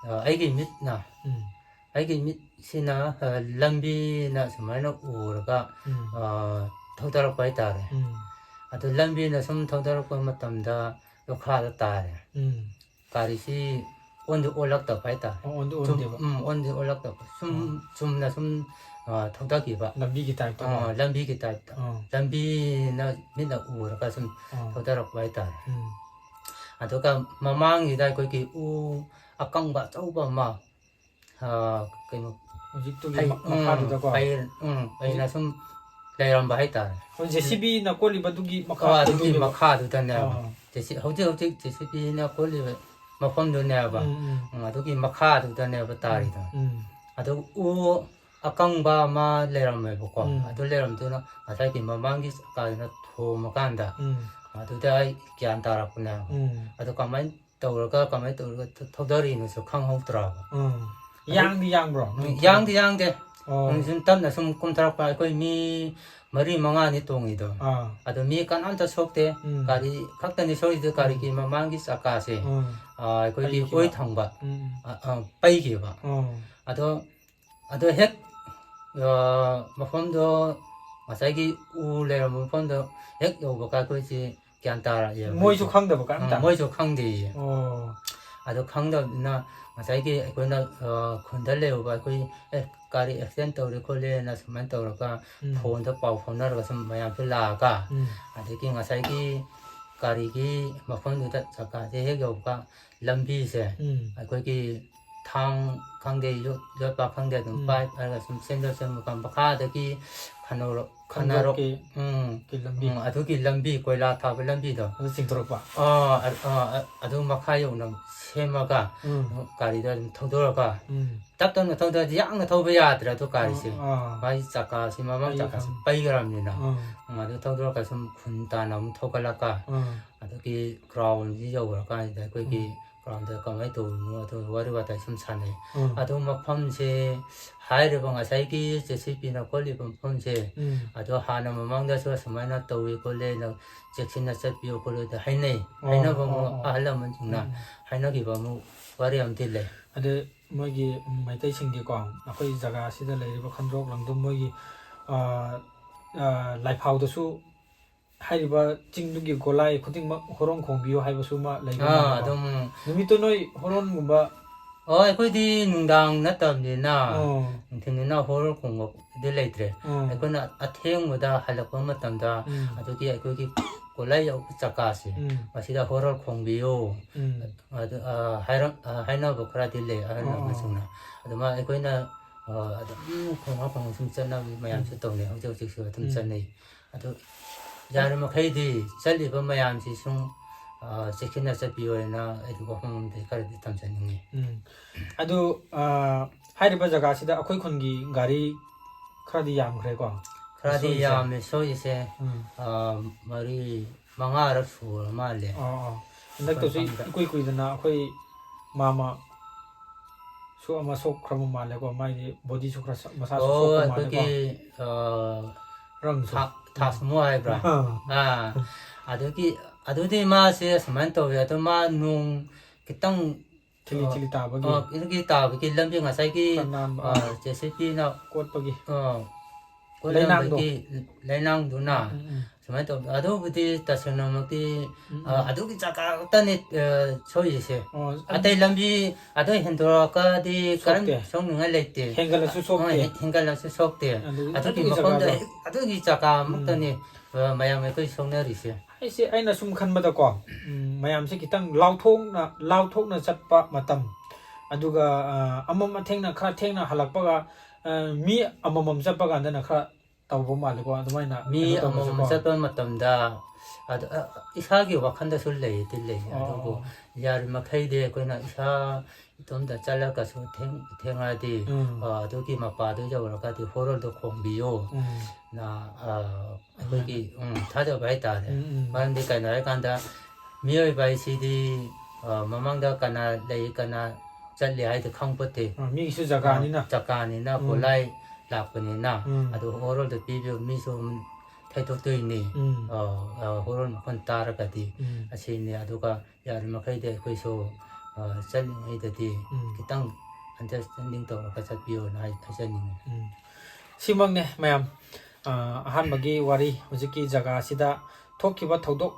ꯑ, ꯑꯩꯒꯤ ꯃꯤꯠꯅ, ꯎꯝ꯫ ꯑꯩꯒꯤ ꯃꯤꯠ ꯁꯤꯅ ꯑ, ꯂꯝꯕꯤꯅ ꯁꯨꯃꯥꯏꯅ ꯎꯔꯒ ꯎꯝ ꯑ, ꯊꯧꯗꯔꯛꯄ ꯍꯥꯏꯇꯥꯔꯦ꯫ ꯎꯝ ꯑꯗꯨ ꯂꯝꯕꯤꯅ ꯁꯨꯝ ꯊꯧꯗꯔꯛꯄ ꯃꯇꯝꯗ ꯂꯣꯈꯥꯗ ꯇꯥꯔꯦ꯫ ꯎꯝ ꯒꯥꯔꯤꯁꯤ ꯑꯣꯟꯗꯤ ꯑꯣꯜꯂꯛꯇꯕ ꯍꯥꯏꯇꯥꯔꯦ꯫ ꯑꯣ, ꯑꯣꯟꯗꯤ ꯁꯨꯝ ꯑꯣꯟꯗꯦꯕ ꯎꯝ ꯑꯣꯟꯗꯤ ꯑꯣꯜꯂꯛꯇꯕ ꯁꯨꯝ ꯆꯨꯝꯅ ꯁꯨꯝ ꯑ, ꯊꯧꯗꯈꯤꯕ꯫ ꯂꯝꯕꯤꯒꯤ ꯇꯥꯏꯞꯇ ꯑ, ꯂꯝꯕꯤꯒꯤ ꯇꯥꯏꯞꯇ꯫ ꯑꯥ ꯂꯝꯕꯤꯅ ꯃꯤꯠꯅ ꯎꯔꯒ ꯁꯨꯝ ꯑꯥ ꯊꯧꯗꯔꯛꯄ ꯍꯥꯏꯇꯥꯔꯦ꯫ ꯎꯝ ꯑꯗꯨꯒ ꯃꯃꯥꯡꯁꯤꯗ ꯑꯩꯈꯣꯏꯒꯤ ꯎ ꯑꯀꯪꯕ ꯑꯆꯧꯕ ꯑꯃ ꯑ, ꯀꯩꯅꯣ ꯍꯧꯖꯤꯛꯇꯨꯒꯤ ꯐꯩ- ꯃ- ꯃꯈꯥꯗꯨꯗꯀꯣ ꯎꯝ, ꯐꯩ- ꯎꯝ, ꯐꯩꯅ ꯁꯨꯝ ꯂꯩꯔꯝꯕ ꯍꯥꯏꯇꯥꯔꯦ꯫ ꯍꯧꯖꯤꯛ ꯖꯦ ꯁꯤ ꯕꯤꯅ ꯀꯣꯜꯂꯤꯕꯗꯨꯒꯤ ꯑ, ꯑꯗꯨꯒꯤ ꯃꯈꯥꯗꯨꯗ ꯃꯈꯥꯗꯨꯗꯅꯦꯕ꯫ ꯑꯥ. JCB ꯍꯧꯖꯤꯛ ꯍꯧꯖꯤꯛ JCBꯅ ꯀꯣꯜꯂꯤꯕ ꯃꯐꯝꯗꯨꯅꯦꯕ꯫ ꯎꯝ, ꯎꯝ. ꯎꯝ, ꯑꯗꯨꯒꯤ ꯃꯈꯥꯗꯨꯗꯅꯦꯕ ꯇꯥꯔꯤꯗꯣ꯫ ꯎꯝ ꯑꯗꯨ ꯎ ꯑꯀꯪꯕ ꯑꯃ ꯂꯩꯔꯝꯃꯦꯕꯀꯣ꯫ ꯎꯝ. ꯑꯗꯨ ꯂꯩꯔꯝꯗꯨꯅ ꯉꯁꯥꯏꯒꯤ ꯃꯃꯥꯡꯒꯤ ꯆꯀꯥꯗꯨꯅ ꯊꯣꯝꯃꯀꯥꯟꯗ ꯎꯝ ꯑꯗꯨꯗ ꯑꯩ ꯒ꯭ꯌꯥꯟ ꯇꯥꯔꯛꯄꯅꯦꯕ꯫ ꯎꯝ ꯑꯗꯨ ꯀꯃꯥꯏꯅ ꯇꯧꯔꯒ ꯀꯃꯥꯏꯅ ꯇꯧꯔꯒ ꯊ- ꯊꯧꯗꯔꯤꯅꯣꯁꯨ ꯈꯪꯍꯧꯗ꯭ꯔꯕ꯫ ꯎꯝ. ꯌꯥꯡꯗꯤ ꯌꯥꯡꯕ꯭ꯔꯣ? ꯎꯝ, ꯌꯥꯡꯗꯤ ꯌꯥꯡꯗꯦ꯫ ꯑꯣ. ꯎꯝ, ꯁꯨꯝ ꯇꯞꯅ ꯁꯨꯝ ꯀꯨꯝꯊꯔꯛꯄ ꯑꯩꯈꯣꯏ ꯃꯤ ꯃꯔꯤ ꯃꯉꯥꯅꯤ ꯇꯣꯡꯉꯤꯗꯣ꯫ ꯑꯥ. ꯑꯗꯣ ꯃꯤ ꯀꯅꯥꯝꯇ ꯁꯣꯛꯇꯦ꯫ ꯎꯝ. ꯒꯥꯔꯤ ꯈꯛꯇꯅꯤ ꯁꯣꯛꯏꯗꯣ, ꯒꯥꯔꯤꯒꯤ ꯃꯃꯥꯡꯒꯤ ꯆꯀꯥꯁꯦ ꯎꯝ. ꯑ, ꯑꯩꯈꯣꯏꯒꯤ ꯄꯩꯈꯤꯕ. ꯑꯣꯏ ꯊꯪꯕ ꯎꯝ. ꯑ, ꯑ, ꯄꯩꯈꯤꯕ꯫ ꯎꯝ. ꯑꯗꯣ ꯑꯗꯣ ꯍꯦꯛ ꯑ, ꯃꯐꯝꯗꯣ ꯉꯁꯥꯏꯒꯤ ꯎ ꯂꯩꯔꯝꯕ ꯃꯐꯝꯗꯣ ꯍꯦꯛ ꯌꯧꯕꯒ ꯑꯩꯈꯣꯏꯁꯤ ꯒ꯭ꯌꯥꯟ ꯇꯥꯔꯛꯑꯦꯕ꯫ ꯃꯣꯏꯁꯨ ꯈꯪꯗꯕ ꯀꯔꯤꯝꯇ? ꯎꯝ, ꯃꯣꯏꯁꯨ ꯈꯪꯗꯦꯌꯦ꯫ ꯑꯣ. ꯑꯗꯣ ꯈꯪꯗꯕꯅꯤꯅ ꯉꯁꯥꯏꯒꯤ ꯑꯩꯈꯣꯏꯅ ꯑ, ꯈꯨꯟꯗ ꯂꯩꯔꯨꯕ ꯑꯩꯈꯣꯏ ꯑꯦ ꯒꯥꯔꯤ ꯑꯦꯛꯁꯤꯗꯦꯟ ꯇꯧꯔꯦ ꯈꯣꯠꯂꯦꯅ ꯁꯨꯃꯥꯏꯅ ꯇꯧꯔꯒ ꯎꯝ. ꯐꯣꯟꯗ ꯄꯥꯎ ꯐꯥꯎꯅꯔꯒ ꯁꯨꯝ ꯃꯌꯥꯝꯁꯨ ꯂꯥꯛꯑꯒ ꯎꯝ. ꯑꯗꯒꯤ ꯉꯁꯥꯏꯒꯤ ꯒꯥꯔꯤꯒꯤ ꯃꯐꯝꯗꯨꯗ ꯖꯒꯥꯁꯦ ꯍꯦꯛ ꯌꯧꯕꯒ ꯂꯝꯕꯤꯁꯦ ꯎꯝ. ꯑꯩꯈꯣꯏꯒꯤ ꯊꯥꯡ ꯈꯪꯗꯦ, ꯌꯣꯠ- ꯌꯣꯠꯄꯥꯛ ꯈꯪꯗꯦ, ꯑꯗꯨꯝ ꯎꯝ. ꯄꯥꯏꯔꯒ ꯁꯨꯝ ꯆꯦꯟꯗꯣꯛ ꯆꯦꯟꯗꯣꯛ ꯃꯈꯥꯗꯒꯤ ꯈꯟꯅꯧꯔ- ꯈꯟꯅꯔꯣꯛ ꯈꯟꯗꯣꯛꯀꯤ ꯎꯝ ꯀꯤ ꯂꯝꯕꯤ. ꯎꯝ, ꯑꯗꯨꯒꯤ ꯂꯝꯕꯤ, ꯀꯣꯏꯂꯥ ꯊꯥꯕ ꯂꯝꯕꯤꯗꯣ ꯑꯗꯨ ꯆꯤꯡꯊꯣꯔꯛꯄ. ꯑꯥ, ꯑ- ꯑꯥ, ꯑ- ꯑꯗꯨ ꯃꯈꯥ ꯌꯧꯅ ꯁꯦꯝꯃꯒ ꯎꯝ. ꯒꯥꯔꯤꯗ ꯑꯗꯨꯝ ꯊꯧꯗꯣꯔꯒ ꯎꯝ. ꯇꯞ ꯇꯞꯅ ꯊꯧꯗ꯭ꯔꯗꯤ ꯌꯥꯡꯅ ꯊꯧꯕ ꯌꯥꯗ꯭ꯔꯦ ꯑꯗꯨ ꯒꯥꯔꯤꯁꯦ꯫ ꯑꯥ. ꯃꯥꯒꯤ ꯆꯀꯥꯁꯤ ꯃꯃꯥꯡ ꯑꯩ ꯆꯀꯥꯁꯤ ꯈꯪ- ꯄꯩꯈ꯭ꯔꯕꯅꯤꯅ ꯎꯝ. ꯎꯝ, ꯑꯗꯨ ꯊꯧꯗꯣꯔꯒ ꯁꯨꯝ ꯈꯨꯟ ꯇꯥꯅ ꯑꯃꯨꯛ ꯊꯧꯒꯠꯂꯛꯀ ꯎꯝ. ꯑꯗꯒꯤ ꯒ꯭ꯔꯥꯎꯟꯁꯤ ꯌꯧꯔꯀꯥꯟꯁꯤꯗ ꯑꯩꯈꯣꯏꯒꯤ ꯒ꯭ꯔꯥꯎꯟꯗ ꯀꯃꯥꯏꯅ ꯇꯧꯔꯤꯅꯣ ꯑꯗꯨ ꯋꯥꯔꯤ ꯋꯥꯇꯥꯏ ꯁꯨꯝ ꯁꯥꯟꯅꯩ꯫ ꯎꯝ. ꯑꯗꯨ ꯃꯐꯝꯁꯦ ꯍꯥꯏꯔꯤꯕ ꯉꯁꯥꯏꯒꯤ JCBꯅ ꯀꯣꯜꯂꯤꯕ ꯃꯐꯝꯁꯦ ꯎꯝ. ꯑꯗꯣ ꯍꯥꯟꯅ ꯃꯃꯥꯡꯗꯁꯨ ꯑꯁꯨꯃꯥꯏꯅ ꯇꯧꯏ ꯈꯣꯠꯂꯦꯅ ꯆꯦꯛꯁꯤꯟꯅ ꯆꯠꯄꯤꯌꯨ ꯈꯣꯠꯂꯨꯗ ꯍꯥꯏꯅꯩ꯫ ꯑꯣ, ꯍꯥꯏꯅꯕ ꯑꯃꯨꯛ ꯑꯣ, ꯑꯣ. ꯑꯍꯜ ꯂꯃꯟꯁꯤꯡꯅ ꯎꯝ. ꯍꯥꯏꯅꯈꯤꯕ ꯑꯃꯨꯛ ꯋꯥꯔꯤ ꯑꯃꯗꯤ ꯂꯩ꯫ ꯑꯗ ꯃꯣꯏꯒꯤ ꯃꯩꯇꯩꯁꯤꯡꯒꯤꯀꯣ, ꯑꯩꯈꯣꯏ ꯖꯒꯥꯁꯤꯗ ꯂꯩꯔꯤꯕ ꯈꯟꯗ꯭ꯔꯣꯛ ꯂꯪꯗꯨꯝ ꯃꯣꯏꯒꯤ, ꯑ, ꯑ, ꯂꯥꯏꯐꯥꯎꯗꯁꯨ ꯍꯥꯏꯔꯤꯕ ꯆꯤꯡꯗꯨꯒꯤ ꯒꯣꯂꯥꯏ ꯈꯨꯗꯤꯡꯃꯛ ꯍꯣꯔꯣꯟ ꯈꯣꯡꯕꯤꯌꯨ ꯍꯥꯏꯕꯁꯨ ꯑꯃ ꯂꯩꯕ ꯑꯥ, ꯃꯥꯜꯂꯦꯀꯣ꯫ ꯑꯗꯨꯝ ꯅꯨꯃꯤꯠꯇꯨ ꯅꯣꯏ ꯍꯣꯔꯣꯟꯒꯨꯝꯕ ꯑꯣ, ꯑꯩꯈꯣꯏꯗꯤ ꯅꯨꯡꯗꯥꯡ ꯅꯠꯇꯕꯅꯤꯅ, ꯑꯣ꯫ ꯅꯨꯡꯊꯤꯜꯅꯤꯅ ꯍꯣꯔꯣꯟ ꯈꯣꯡꯕꯗꯤ ꯂꯩꯇ꯭ꯔꯦ꯫ ꯑꯣ꯫ ꯑꯩꯈꯣꯏꯅ ꯑꯊꯦꯡꯕꯗ ꯍꯜꯂꯛꯄ ꯃꯇꯝꯗ, ꯎꯝ꯫ ꯑꯗꯨꯒꯤ ꯑꯩꯈꯣꯏꯒꯤ ꯀꯣꯂꯥꯏ ꯌꯧꯕ ꯆꯀꯥꯁꯦ, ꯎꯝ꯫ ꯃꯁꯤꯗ ꯍꯣꯔꯣꯟ ꯈꯣꯡꯕꯤꯌꯨ꯫ ꯎꯝ꯫ ꯑꯗꯨ, ꯑ, ꯍꯥꯏꯔꯝ-, ꯑ, ꯍꯥꯏꯅꯕ ꯈꯔꯗꯤ ꯂꯩ ꯑꯍꯜ ꯑꯣ꯫ ꯂꯃꯟꯁꯤꯡꯅ꯫ ꯑꯗꯨꯃꯥꯏꯅ ꯑꯩꯈꯣꯏꯅ, ꯑ, ꯑꯗꯨꯝ ꯈꯣꯡꯉ ꯈꯣꯡꯉ ꯁꯨꯝ ꯆꯠꯅꯕ ꯃꯌꯥꯝꯁꯨ ꯎꯝ꯫ ꯇꯧꯅꯩ꯫ ꯍꯧꯖꯤꯛ ꯍꯧꯖꯤꯛꯁꯨ ꯑꯗꯨꯝ ꯎꯝ꯫ ꯆꯠꯅꯩ꯫ ꯑꯗꯨ ꯌꯥꯔꯤꯃꯈꯩꯗꯤ ꯆꯠꯂꯤꯕ ꯃꯌꯥꯝꯁꯤ ꯁꯨꯝ, ꯑ, ꯆꯦꯛꯁꯤꯟꯅ ꯆꯠꯄꯤꯌꯣ ꯍꯥꯏꯅ ꯑꯩꯗꯤ ꯋꯥꯐꯝ ꯑꯃꯗꯤ ꯈꯔꯗꯤ ꯊꯝꯖꯅꯤꯡꯉꯤ꯫ ꯎꯝ꯫ ꯑꯗꯨ, ꯑ, ꯍꯥꯏꯔꯤꯕ ꯖꯒꯥꯁꯤꯗ ꯑꯩꯈꯣꯏ ꯈꯨꯟꯒꯤ ꯒꯥꯔꯤ ꯈꯔꯗꯤ ꯌꯥꯝꯈ꯭ꯔꯦꯀꯣ? ꯈꯔꯗꯤ ꯁꯣꯛꯏꯁꯦ? ꯌꯥꯝꯃꯦ ꯁꯣꯛꯏꯁꯦ꯫ ꯎꯝ꯫ ꯑ, ꯃꯔꯤ, ꯃꯉꯥꯔꯛ ꯁꯨꯔ ꯃꯥꯜꯂꯦ꯫ ꯑꯣ, ꯑꯣ꯫ ꯍꯟꯗꯛꯇꯁꯨ ꯑꯩꯈꯣꯏ ꯐꯝꯗ꯫ ꯏꯀꯨꯏ ꯀꯨꯏꯗꯅ ꯑꯩꯈꯣꯏ ꯃꯥꯃ ꯁꯨ ꯑꯃ ꯁꯣꯛꯈ꯭ꯔꯕ ꯃꯥꯜꯂꯦꯀꯣ, ꯃꯥꯒꯤ ꯕꯣꯗꯤꯁꯨ ꯈꯔ ꯁ-, ꯃꯁꯥꯁꯨ ꯑꯣ, ꯁꯣꯛꯄ ꯃꯥꯜꯂꯦꯀꯣ꯫ ꯑꯩꯈꯣꯏꯒꯤ, ꯑ, ꯔꯪꯁꯨ꯫ ꯊꯥ-, ꯊꯥꯁꯃꯣ ꯍꯥꯏꯕ꯭ꯔꯥ? ꯑꯥ꯫ ꯑꯥ, ꯑꯗꯨꯒꯤ, ꯑꯗꯨꯗꯤ ꯃꯥꯁꯦ ꯁꯨꯃꯥꯏꯅ ꯇꯧꯋꯦ, ꯑꯗꯣ ꯃꯥ ꯅꯣꯡ ꯈꯤꯇꯪ, ꯊꯤꯂꯤ ꯑ, ꯊꯤꯂꯤ ꯇꯥꯕꯒꯤ꯫ ꯑ, ꯈꯤꯇꯪ ꯇꯥꯕꯒꯤ ꯂꯝꯕꯤ ꯉꯁꯥꯏꯒꯤ, ꯈꯔ ꯅꯥꯟꯕ, ꯑ, ꯑꯥ꯫ JCB ꯅ ꯀꯣꯠꯄꯒꯤ꯫ ꯑ, ꯂꯩꯅꯥꯡꯗꯣ꯫ ꯀꯣꯠꯂꯝꯕꯒꯤ ꯂꯩꯅꯥꯡꯗꯨꯅ ꯎꯝ, ꯎꯝ꯫ ꯁꯨꯃꯥꯏꯅ ꯇꯧꯕ꯫ ꯑꯗꯨꯕꯨꯗꯤ ꯇꯁꯦꯡꯅꯃꯛꯇꯤ, ꯎꯝ, ꯑ, ꯎꯝ꯫ ꯑꯗꯨꯒꯤ ꯖꯒꯥ ꯈꯛꯇꯅꯤ, ꯑ, ꯁꯣꯏꯔꯤꯁꯦ꯫ ꯑꯣ, ꯑꯇꯩ ꯂꯝꯕꯤ ꯑꯗꯨ ꯍꯦꯟꯗꯣꯔꯛꯑꯒꯗꯤ ꯀꯔꯝ ꯁꯣꯛꯇꯦ꯫ ꯁꯣꯛꯅꯤꯡꯉꯥꯏ ꯂꯩꯇꯦ꯫ ꯍꯦꯟꯒꯠꯂꯁꯨ ꯑ, ꯁꯣꯛꯇꯦ꯫ ꯍꯦ-, ꯍꯦꯟꯒꯠꯂꯁꯨ ꯁꯣꯛꯇꯦ꯫ ꯑꯗꯨ, ꯑꯗꯨꯒꯤ ꯑꯗꯨꯒꯤ ꯃꯐꯝꯗ ꯖꯒꯥꯗꯣ꯫ ꯍꯦꯛ-, ꯑꯗꯨꯒꯤ ꯖꯒꯥ ꯎꯝ꯫ ꯑꯃꯨꯛꯇꯅꯤ, ꯑ, ꯃꯌꯥꯝ ꯑꯩꯈꯣꯏ ꯁꯣꯛꯅꯔꯤꯁꯦ꯫ ꯑꯩꯁꯦ, ꯑꯩꯅ ꯁꯨꯝ ꯈꯟꯕꯗꯀꯣ, ꯎꯝ, ꯃꯌꯥꯝꯁꯦ ꯈꯤꯇꯪ ꯂꯥꯎꯊꯣꯛꯅ, ꯂꯥꯎꯊꯣꯛꯅ ꯆꯠꯄ ꯃꯇꯝ, ꯑꯗꯨꯒ, ꯑ, ꯑꯃꯝ ꯑꯊꯦꯡꯅ, ꯈꯔ ꯊꯦꯡꯅ ꯍꯜꯂꯛꯄꯒ, ꯑ, ꯃꯤ ꯑꯃꯃꯝ ꯆꯠꯄ ꯀꯥꯟꯗꯅ ꯈꯔ ꯇꯧꯕ ꯃꯥꯜꯂꯦꯀꯣ, ꯑꯗꯨꯃꯥꯏꯅ ꯃꯤ ꯀꯩꯅꯣ ꯇꯧꯕꯁꯦꯀꯣ꯫ ꯑꯃꯃꯝ ꯆꯠꯄ ꯃꯇꯝꯗ ꯑꯗ, ꯑ, ꯏꯁꯥꯒꯤ ꯋꯥꯈꯜꯗꯁꯨ ꯂꯩꯗꯤ ꯂꯩ꯫ ꯑꯣ, ꯑꯗꯨꯕꯨ ꯑꯣ꯫ ꯌꯥꯔꯤꯃꯈꯩꯗꯤ ꯑꯩꯈꯣꯏꯅ ꯏꯁꯥ ꯏꯇꯣꯝꯇ ꯆꯠꯂꯒꯁꯨ ꯊꯦꯡ-, ꯊꯦꯡꯉꯗꯤ, ꯎꯝ꯫ ꯑ, ꯑꯗꯨꯒꯤ ꯃꯄꯥꯗꯨ ꯌꯧꯔꯒꯗꯤ ꯍꯣꯔꯣꯟꯗꯣ ꯈꯣꯡꯕꯤꯌꯨ꯫ ꯎꯝ꯫ ꯅ, ꯑ, ꯑꯩꯈꯣꯏꯒꯤ, ꯎꯝ, ꯊꯥꯖꯕ ꯍꯥꯏꯇꯥꯔꯦ꯫ ꯎꯝ, ꯎꯝ꯫ ꯃꯔꯝꯗꯤ ꯀꯩꯅꯣ ꯍꯥꯏꯔꯀꯥꯟꯗ ꯃꯤꯑꯣꯏꯕ ꯍꯥꯏꯁꯤꯗꯤ, ꯑ, ꯃꯃꯥꯡꯗ ꯀꯅꯥ ꯂꯩ, ꯀꯅꯥ ꯆꯠꯂꯤ ꯍꯥꯏꯗꯣ ꯈꯪꯄꯣꯠꯇꯦ꯫ ꯑ, ꯃꯤꯒꯤꯁꯨ ꯖꯒꯥꯅꯤꯅ꯫ ꯑ, ꯖꯒꯥꯅꯤꯅ, ꯎꯝ꯫ ꯈꯨꯠꯂꯥꯏ ꯂꯥꯛꯄꯅꯤꯅ, ꯎꯝ꯫ ꯑꯗꯨ ꯍꯣꯔꯣꯟꯗ ꯄꯤꯕꯤꯌꯨ, ꯃꯤꯁꯨ ꯊꯩꯗꯣꯛꯇꯣꯏꯅꯤ꯫ ꯎꯝ꯫ ꯑ, ꯑ, ꯍꯣꯔꯣꯟ ꯃꯈꯣꯟ ꯇꯥꯔꯒꯗꯤ ꯎꯝ꯫ ꯑꯁꯤꯅꯤ꯫ ꯑꯗꯨꯒ ꯌꯥꯔꯤꯃꯈꯩꯗꯤ ꯑꯩꯈꯣꯏꯁꯨ ꯑ, ꯆꯠꯂꯤꯉꯩꯗꯗꯤ ꯎꯝ. ꯈꯤꯇꯪ understanding ꯇꯧꯔꯒ ꯆꯠꯄꯤꯌꯣꯅ ꯍꯥꯏ-, ꯍꯥꯏꯖꯅꯤꯡꯉꯤ꯫ ꯎꯝ. ꯁꯤꯃꯛꯅꯦ ꯃꯌꯥꯝ꯫ ꯑ, ꯑꯍꯥꯟꯕꯒꯤ ꯋꯥꯔꯤ, ꯍꯧꯖꯤꯛꯀꯤ ꯖꯒꯥꯁꯤꯗ ꯊꯣꯛꯈꯤꯕ ꯊꯧꯗꯣꯛ,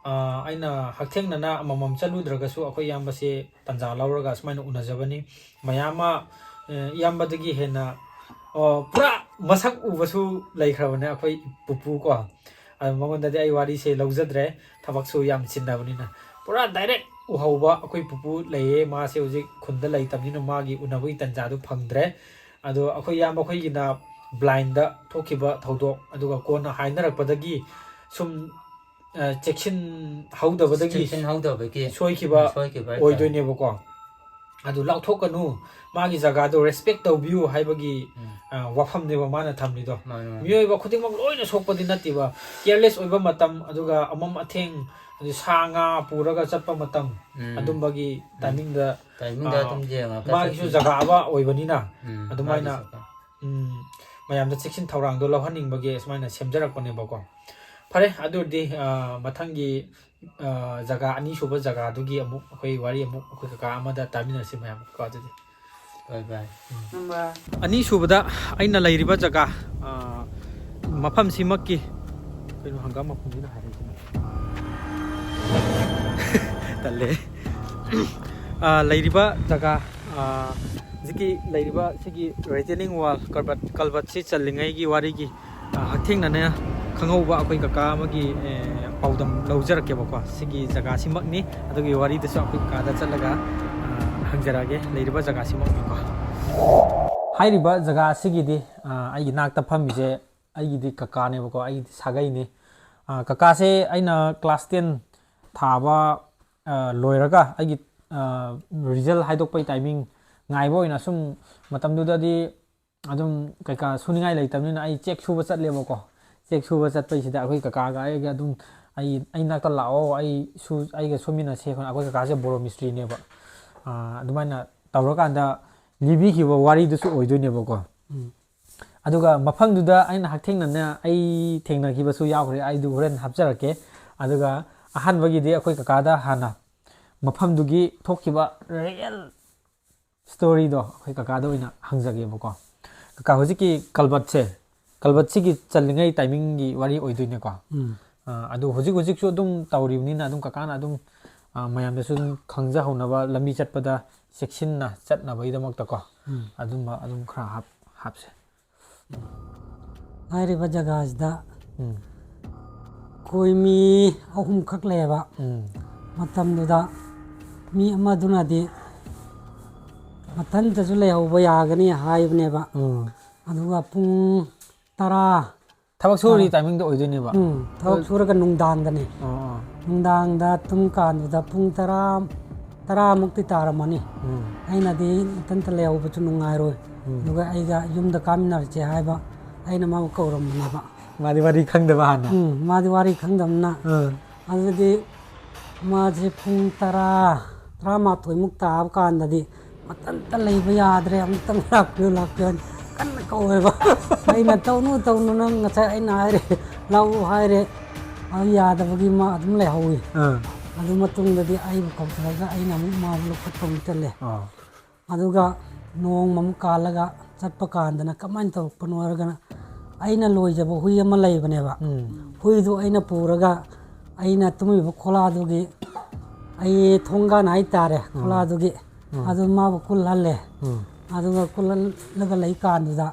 ꯑ, ꯑꯩꯅ ꯍꯛꯊꯦꯡꯅꯅ ꯑꯃꯃꯝ ꯆꯠꯂꯨꯗ꯭ꯔꯒꯁꯨ ꯑꯩꯈꯣꯏ ꯏꯌꯥꯝꯕꯁꯦ ꯇꯟꯖꯥ ꯂꯧꯔꯒ ꯁꯨꯃꯥꯏꯅ ꯎꯅꯖꯕꯅꯤ꯫ ꯃꯌꯥꯝ ꯑꯃ, ꯑ, ꯏꯌꯥꯝꯕꯗꯒꯤ ꯍꯦꯟꯅ, ꯑ, ꯄꯨꯔꯥ ꯃꯁꯛ ꯎꯕꯁꯨ ꯂꯩꯈ꯭ꯔꯕꯅꯦ ꯑꯩꯈꯣꯏ ꯄꯨꯄꯨ ꯀꯣ꯫ ꯑꯗꯣ ꯃꯉꯣꯟꯗꯗꯤ ꯑꯩ ꯋꯥꯔꯤꯁꯦ ꯂꯧꯖꯗ꯭ꯔꯦ, ꯊꯕꯛꯁꯨ ꯌꯥꯝ ꯆꯤꯟꯅꯕꯅꯤꯅ꯫ ꯄꯨꯔꯥ direct ꯎꯍꯧꯕ ꯑꯩꯈꯣꯏ ꯄꯨꯄꯨ ꯂꯩꯌꯦ, ꯃꯥꯁꯦ ꯍꯧꯖꯤꯛ ꯈꯨꯟꯗ ꯂꯩꯇꯕꯅꯤꯅ ꯃꯥꯒꯤ ꯎꯅꯕꯒꯤ ꯇꯟꯖꯥꯗꯨ ꯐꯪꯗ꯭ꯔꯦ꯫ ꯑꯗꯣ ꯑꯩꯈꯣꯏ ꯏꯌꯥꯝꯕ ꯑꯩꯈꯣꯏꯒꯤꯅ blindꯇ ꯊꯣꯛꯈꯤꯕ ꯊꯧꯗꯣꯛ, ꯑꯗꯨꯒ ꯀꯣꯟꯅ ꯍꯥꯏꯅꯔꯛꯄꯗꯒꯤ ꯁꯨꯝ, ꯑ, ꯆꯦꯛꯁꯤꯟꯍꯧꯗꯕꯗꯒꯤ ꯆꯦꯛꯁꯤꯟꯍꯧꯗꯕꯒꯤ ꯁꯣꯏꯈꯤꯕ ꯁꯣꯏꯈꯤꯕ ꯍꯥꯏꯇꯥꯔꯦ꯫ ꯑꯣꯏꯗꯣꯏꯅꯦꯕꯀꯣ꯫ ꯑꯗꯨ ꯂꯥꯎꯊꯣꯛꯀꯅꯨ, ꯃꯥꯒꯤ ꯖꯒꯥꯗꯣ respect ꯇꯧꯕꯤꯌꯨ ꯍꯥꯏꯕꯒꯤ, ꯎꯝ. ꯑ, ꯋꯥꯐꯝꯅꯦꯕ ꯃꯥꯅ ꯊꯝꯂꯤꯗꯣ꯫ ꯃꯥꯅꯦ, ꯃꯥꯅꯦ. ꯃꯤꯑꯣꯏꯕ ꯈꯨꯗꯤꯡꯃꯛ ꯂꯣꯏꯅ ꯁꯣꯛꯄꯗꯤ ꯅꯠꯇꯦꯕ, careless ꯑꯣꯏꯕ ꯃꯇꯝ, ꯑꯗꯨꯒ ꯑꯃꯝ ꯑꯊꯦꯡ, ꯑꯗꯨ ꯁꯥ ꯉꯥ ꯄꯨꯔꯒ ꯆꯠꯄ ꯃꯇꯝ, ꯎꯝ. ꯑꯗꯨꯝꯕꯒꯤ ꯎꯝ. timingꯗ, timingꯗ ꯑ, ꯑꯗꯨꯝ ꯌꯦꯡꯉꯒ ꯃꯥꯒꯤꯁꯨ ꯆꯠꯄꯤ. ꯖꯒꯥ ꯑꯃ ꯑꯣꯏꯕꯅꯤꯅ, ꯎꯝ, ꯑꯗꯨꯃꯥꯏꯅ, ꯃꯥꯒꯤꯁꯨ. ꯎꯝ, ꯃꯌꯥꯝꯗ ꯆꯦꯛꯁꯤꯟ ꯊꯧꯔꯥꯡꯗꯣ ꯂꯧꯍꯟꯅꯤꯡꯕꯒꯤ ꯁꯨꯃꯥꯏꯅ ꯁꯦꯝꯖꯔꯛꯄꯅꯦꯕꯀꯣ꯫ ꯐꯔꯦ, ꯑꯗꯨ ꯑꯣꯏꯔꯗꯤ, ꯑ, ꯃꯊꯪꯒꯤ, ꯑ, ꯖꯒꯥ, ꯑꯅꯤꯁꯨꯕ ꯖꯒꯥꯗꯨꯒꯤ ꯑꯃꯨꯛ ꯑꯩꯈꯣꯏ ꯋꯥꯔꯤ ꯑꯃꯨꯛ ꯑꯩꯈꯣꯏ ꯀꯀꯥ ꯑꯃꯗ ꯇꯥꯃꯤꯟꯅꯁꯤ ꯃꯌꯥꯝ ꯀꯣ꯫ ꯑꯗꯨꯗꯤ ꯕꯥꯏ ꯕꯥꯏ. ꯎꯝ. ꯅꯝꯕꯔ ꯑꯅꯤꯁꯨꯕꯗ ꯑꯩꯅ ꯂꯩꯔꯤꯕ ꯖꯒꯥ, ꯑ, ꯃꯐꯝꯁꯤꯃꯛꯀꯤ, ꯀꯩꯅꯣ, ꯍꯪꯒꯥꯝ ꯃꯈꯣꯟꯁꯤꯅ ꯍꯥꯏꯔꯛꯏꯁꯤꯅ? ꯇꯜꯂꯦ꯫ ꯑ, ꯂꯩꯔꯤꯕ ꯖꯒꯥ, ꯑ, ꯍꯧꯖꯤꯛꯀꯤ ꯂꯩꯔꯤꯕ ꯁꯤꯒꯤ retaining wall, culvert, culvertꯁꯤ ꯆꯜꯂꯤꯉꯩꯒꯤ ꯋꯥꯔꯤꯒꯤ, ꯑ, ꯍꯛꯊꯦꯡꯅꯅ ꯈꯪꯍꯧꯕ ꯑꯩꯈꯣꯏ ꯀꯀꯥ ꯑꯃꯒꯤ, ꯑꯦ, ꯄꯥꯎꯗꯝ ꯂꯧꯖꯔꯛꯀꯦꯕꯀꯣ꯫ ꯁꯤꯒꯤ ꯖꯒꯥꯁꯤꯃꯛꯅꯤ꯫ ꯑꯗꯨꯒꯤ ꯋꯥꯔꯤꯗꯨꯁꯨ ꯑꯩꯈꯣꯏ ꯀꯀꯥꯗ ꯆꯠꯂꯒ, ꯑ, ꯍꯪꯖꯔꯛꯑꯒꯦ꯫ ꯂꯩꯔꯤꯕ ꯖꯒꯥꯁꯤꯃꯛꯅꯤꯀꯣ꯫ ꯍꯥꯏꯔꯤꯕ ꯖꯒꯥ ꯑꯁꯤꯒꯤꯗꯤ, ꯑ, ꯑꯩꯒꯤ ꯅꯥꯛꯇ ꯐꯝꯃꯤꯁꯦ ꯑꯩꯒꯤꯗꯤ ꯀꯀꯥꯅꯦꯕꯀꯣ, ꯑꯩꯒꯤꯗꯤ ꯁꯥꯒꯩꯅꯦ꯫ ꯑ, ꯀꯀꯥꯁꯦ ꯑꯩꯅ class ten ꯊꯥꯕ, ꯑ, ꯂꯣꯏꯔꯒ ꯑꯩꯒꯤ, ꯑ, result ꯍꯥꯏꯗꯣꯛꯄꯩ timing ꯉꯥꯏꯕ ꯑꯣꯏꯅ ꯁꯨꯝ ꯃꯇꯝꯗꯨꯗꯗꯤ ꯑꯗꯨꯝ ꯀꯩꯀꯥ ꯁꯨꯅꯤꯡꯉꯥꯏ ꯂꯩꯇꯕꯅꯤꯅ ꯑꯩ ꯆꯦꯛ ꯁꯨꯕ ꯆꯠꯂꯦꯕꯀꯣ꯫ ꯆꯦꯛ ꯁꯨꯕ ꯆꯠꯄꯩꯁꯤꯗ ꯑꯩꯈꯣꯏ ꯀꯀꯥꯒ ꯑꯩꯒ ꯑꯗꯨꯝ, "ꯑꯩ, ꯑꯩ ꯅꯥꯛꯇ ꯂꯥꯛꯑꯣ, ꯑꯩ ꯁꯨ-, ꯑꯩꯒ ꯁꯨꯃꯤꯟꯅꯁꯦ" ꯈꯣꯠꯅ, ꯑꯩꯈꯣꯏ ꯀꯀꯥꯁꯦ ꯕꯣꯔꯣ ꯃꯤꯁꯇ꯭ꯔꯤꯅꯦꯕ꯫ ꯑ, ꯑꯗꯨꯃꯥꯏꯅ ꯇꯧꯔꯀꯥꯟꯗ ꯂꯤꯕꯤꯈꯤꯕ ꯋꯥꯔꯤꯗꯨꯁꯨ ꯑꯣꯏꯗꯣꯏꯅꯦꯕꯀꯣ꯫ ꯎꯝ. ꯑꯗꯨꯒ ꯃꯐꯝꯗꯨꯗ ꯑꯩꯅ ꯍꯛꯊꯦꯡꯅꯅ ꯑꯩ ꯊꯦꯡꯅꯈꯤꯕꯁꯨ ꯌꯥꯎꯈ꯭ꯔꯦ, ꯑꯩꯗꯨ ꯍꯣꯔꯦꯟ ꯍꯥꯞꯆꯔꯛꯀꯦ꯫ ꯑꯗꯨꯒ ꯑꯍꯥꯟꯕꯒꯤꯗꯤ ꯑꯩꯈꯣꯏ ꯀꯀꯥꯗ ꯍꯥꯟꯅ ꯃꯐꯝꯗꯨꯒꯤ ꯊꯣꯛꯈꯤꯕ ꯔꯤꯌꯦꯜ ꯁ꯭ꯇꯣꯔꯤꯗꯣ ꯑꯩꯈꯣꯏ ꯀꯀꯥꯗ ꯑꯣꯏꯅ ꯍꯪꯖꯒꯦꯕꯀꯣ꯫ ꯀꯀꯥ, ꯍꯧꯖꯤꯛꯀꯤ ꯀꯜꯕꯠꯁꯦ, ꯀꯜꯕꯠꯁꯤꯒꯤ ꯆꯜꯂꯤꯉꯩ ꯇꯥꯏꯃꯤꯡꯒꯤ ꯋꯥꯔꯤ ꯑꯣꯏꯗꯣꯏꯅꯦꯀꯣ꯫ ꯎꯝ꯫ ꯑ, ꯑꯗꯨ ꯍꯧꯖꯤꯛ ꯍꯧꯖꯤꯛꯁꯨ ꯑꯗꯨꯝ ꯇꯧꯔꯤꯕꯅꯤꯅ ꯑꯗꯨꯝ ꯀꯀꯥꯅ ꯑꯗꯨꯝ, ꯑ, ꯃꯌꯥꯝꯗꯁꯨ ꯑꯗꯨꯝ ꯈꯪꯖꯍꯧꯅꯕ, ꯂꯝꯕꯤ ꯆꯠꯄꯗ ꯆꯦꯛꯁꯤꯟꯅ ꯆꯠꯅꯕꯒꯤꯗꯃꯛꯇꯀꯣ꯫ ꯎꯝ꯫ ꯑꯗꯨꯝꯕ ꯑꯗꯨꯝ ꯈꯔ ꯍꯥꯞ-, ꯍꯥꯞꯁꯦ꯫ ꯍꯥꯏꯔꯤꯕ ꯖꯒꯥꯁꯤꯗ ꯎꯝ꯫ ꯑꯩꯈꯣꯏ ꯃꯤ ꯑꯍꯨꯝꯈꯛ ꯂꯩꯌꯦꯕ꯫ ꯎꯝ꯫ ꯃꯇꯝꯗꯨꯗ ꯃꯤ ꯑꯃꯗꯨꯅꯗꯤ ꯃꯊꯟꯇꯁꯨ ꯂꯩꯍꯧꯕ ꯌꯥꯒꯅꯤ ꯍꯥꯏꯕꯅꯦꯕ꯫ ꯎꯝ꯫ ꯑꯗꯨꯒ ꯄꯨꯡ ꯇꯔꯥ, ꯊꯕꯛ ꯁꯨꯔꯤ ꯇꯔꯥ꯫ ꯇꯥꯏꯃꯤꯡꯗ ꯑꯣꯏꯗꯣꯏꯅꯦꯕ꯫ ꯎꯝ, ꯊꯕꯛ ꯁꯨꯔꯒ ꯅꯨꯡꯗꯥꯡꯗꯅꯦ꯫ ꯑꯣ, ꯑꯣ꯫ ꯅꯨꯡꯗꯥꯡꯗ ꯇꯨꯝ ꯀꯥꯟꯗꯨꯗ ꯄꯨꯡ ꯇꯔꯥ, ꯇꯔꯥꯃꯨꯛꯇꯤ ꯇꯥꯔꯝꯃꯅꯤ꯫ ꯎꯝ꯫ ꯑꯩꯅꯗꯤ ꯏꯊꯟꯇ ꯂꯩꯍꯧꯕꯁꯨ ꯅꯨꯡꯉꯥꯏꯔꯣꯏ꯫ ꯎꯝ꯫ ꯑꯗꯨꯒ ꯑꯩꯒ ꯌꯨꯝꯗ ꯀꯥꯃꯤꯟꯅꯔꯁꯦ ꯍꯥꯏꯕ ꯑꯩꯅ ꯃꯥꯕꯨ ꯀꯧꯔꯝꯕꯅꯦꯕ꯫ ꯃꯥꯗꯤ ꯋꯥꯔꯤ ꯈꯪꯗꯕ ꯍꯥꯟꯅ꯫ ꯎꯝ, ꯃꯥꯗꯤ ꯋꯥꯔꯤ ꯈꯪꯗꯕꯅꯤꯅ꯫ ꯑꯥ꯫ ꯑꯗꯨꯗꯤ ꯃꯥꯁꯦ ꯄꯨꯡ ꯇꯔꯥ, ꯇꯔꯥꯃꯥꯊꯣꯏꯃꯨꯛ ꯇꯥꯕ ꯀꯥꯟꯗꯗꯤ ꯃꯊꯟꯇ ꯂꯩꯕ ꯌꯥꯗ꯭ꯔꯦ, "ꯑꯃꯨꯛꯇꯪ ꯂꯥꯛꯄꯤꯌꯨ, ꯂꯥꯛꯄꯤꯌꯨ" ꯍꯥꯏꯅ ꯀꯟꯅ ꯀꯧꯋꯦꯕ꯫ ꯑꯩꯅ, "ꯇꯧꯅꯨ, ꯇꯧꯅꯨ, ꯅꯪ ꯉꯁꯥꯏ ꯑꯩꯅ ꯍꯥꯏꯔꯦ, ꯂꯥꯛꯎ ꯍꯥꯏꯔꯦ", ꯑꯗꯨ ꯌꯥꯗꯕꯒꯤ ꯃꯥ ꯑꯗꯨꯝ ꯂꯩꯍꯧꯋꯤ꯫ ꯑꯥ꯫ ꯑꯗꯨ ꯃꯇꯨꯡꯗꯗꯤ ꯑꯩꯕꯨ ꯀꯧꯊꯔꯒ ꯑꯩꯅ ꯑꯃꯨꯛ ꯃꯥꯕꯨ ꯂꯧꯈꯠꯄ ꯑꯃꯨꯛ ꯆꯠꯂꯦ꯫ ꯑꯥ꯫ ꯑꯗꯨꯒ ꯅꯣꯡꯃ ꯑꯃꯨꯛ ꯀꯥꯜꯂꯒ ꯆꯠꯄ ꯀꯥꯟꯗꯅ ꯀꯃꯥꯏꯅ ꯇꯧꯔꯛꯄꯅꯣ ꯍꯥꯏꯔꯒꯅ, ꯑꯩꯅ ꯂꯣꯏꯖꯕ ꯍꯨꯏ ꯑꯃ ꯂꯩꯕꯅꯦꯕ꯫ ꯎꯝ꯫ ꯍꯨꯏꯗꯨ ꯑꯩꯅ ꯄꯨꯔꯒ ꯑꯩꯅ ꯇꯨꯝꯃꯤꯕ ꯈꯣꯂꯥꯗꯨꯒꯤ ꯑꯩ ꯊꯣꯡꯒꯥꯟ ꯍꯥꯏꯇꯥꯔꯦ, ꯎꯝ꯫ ꯈꯣꯂꯥꯗꯨꯒꯤ ꯎꯝ꯫ ꯑꯗꯨ ꯃꯥꯕꯨ ꯀꯨꯜꯍꯜꯂꯦ꯫ ꯎꯝ꯫ ꯑꯗꯨꯒ ꯀꯨꯜꯍꯜꯂꯒ ꯂꯩꯀꯥꯟꯗꯨꯗ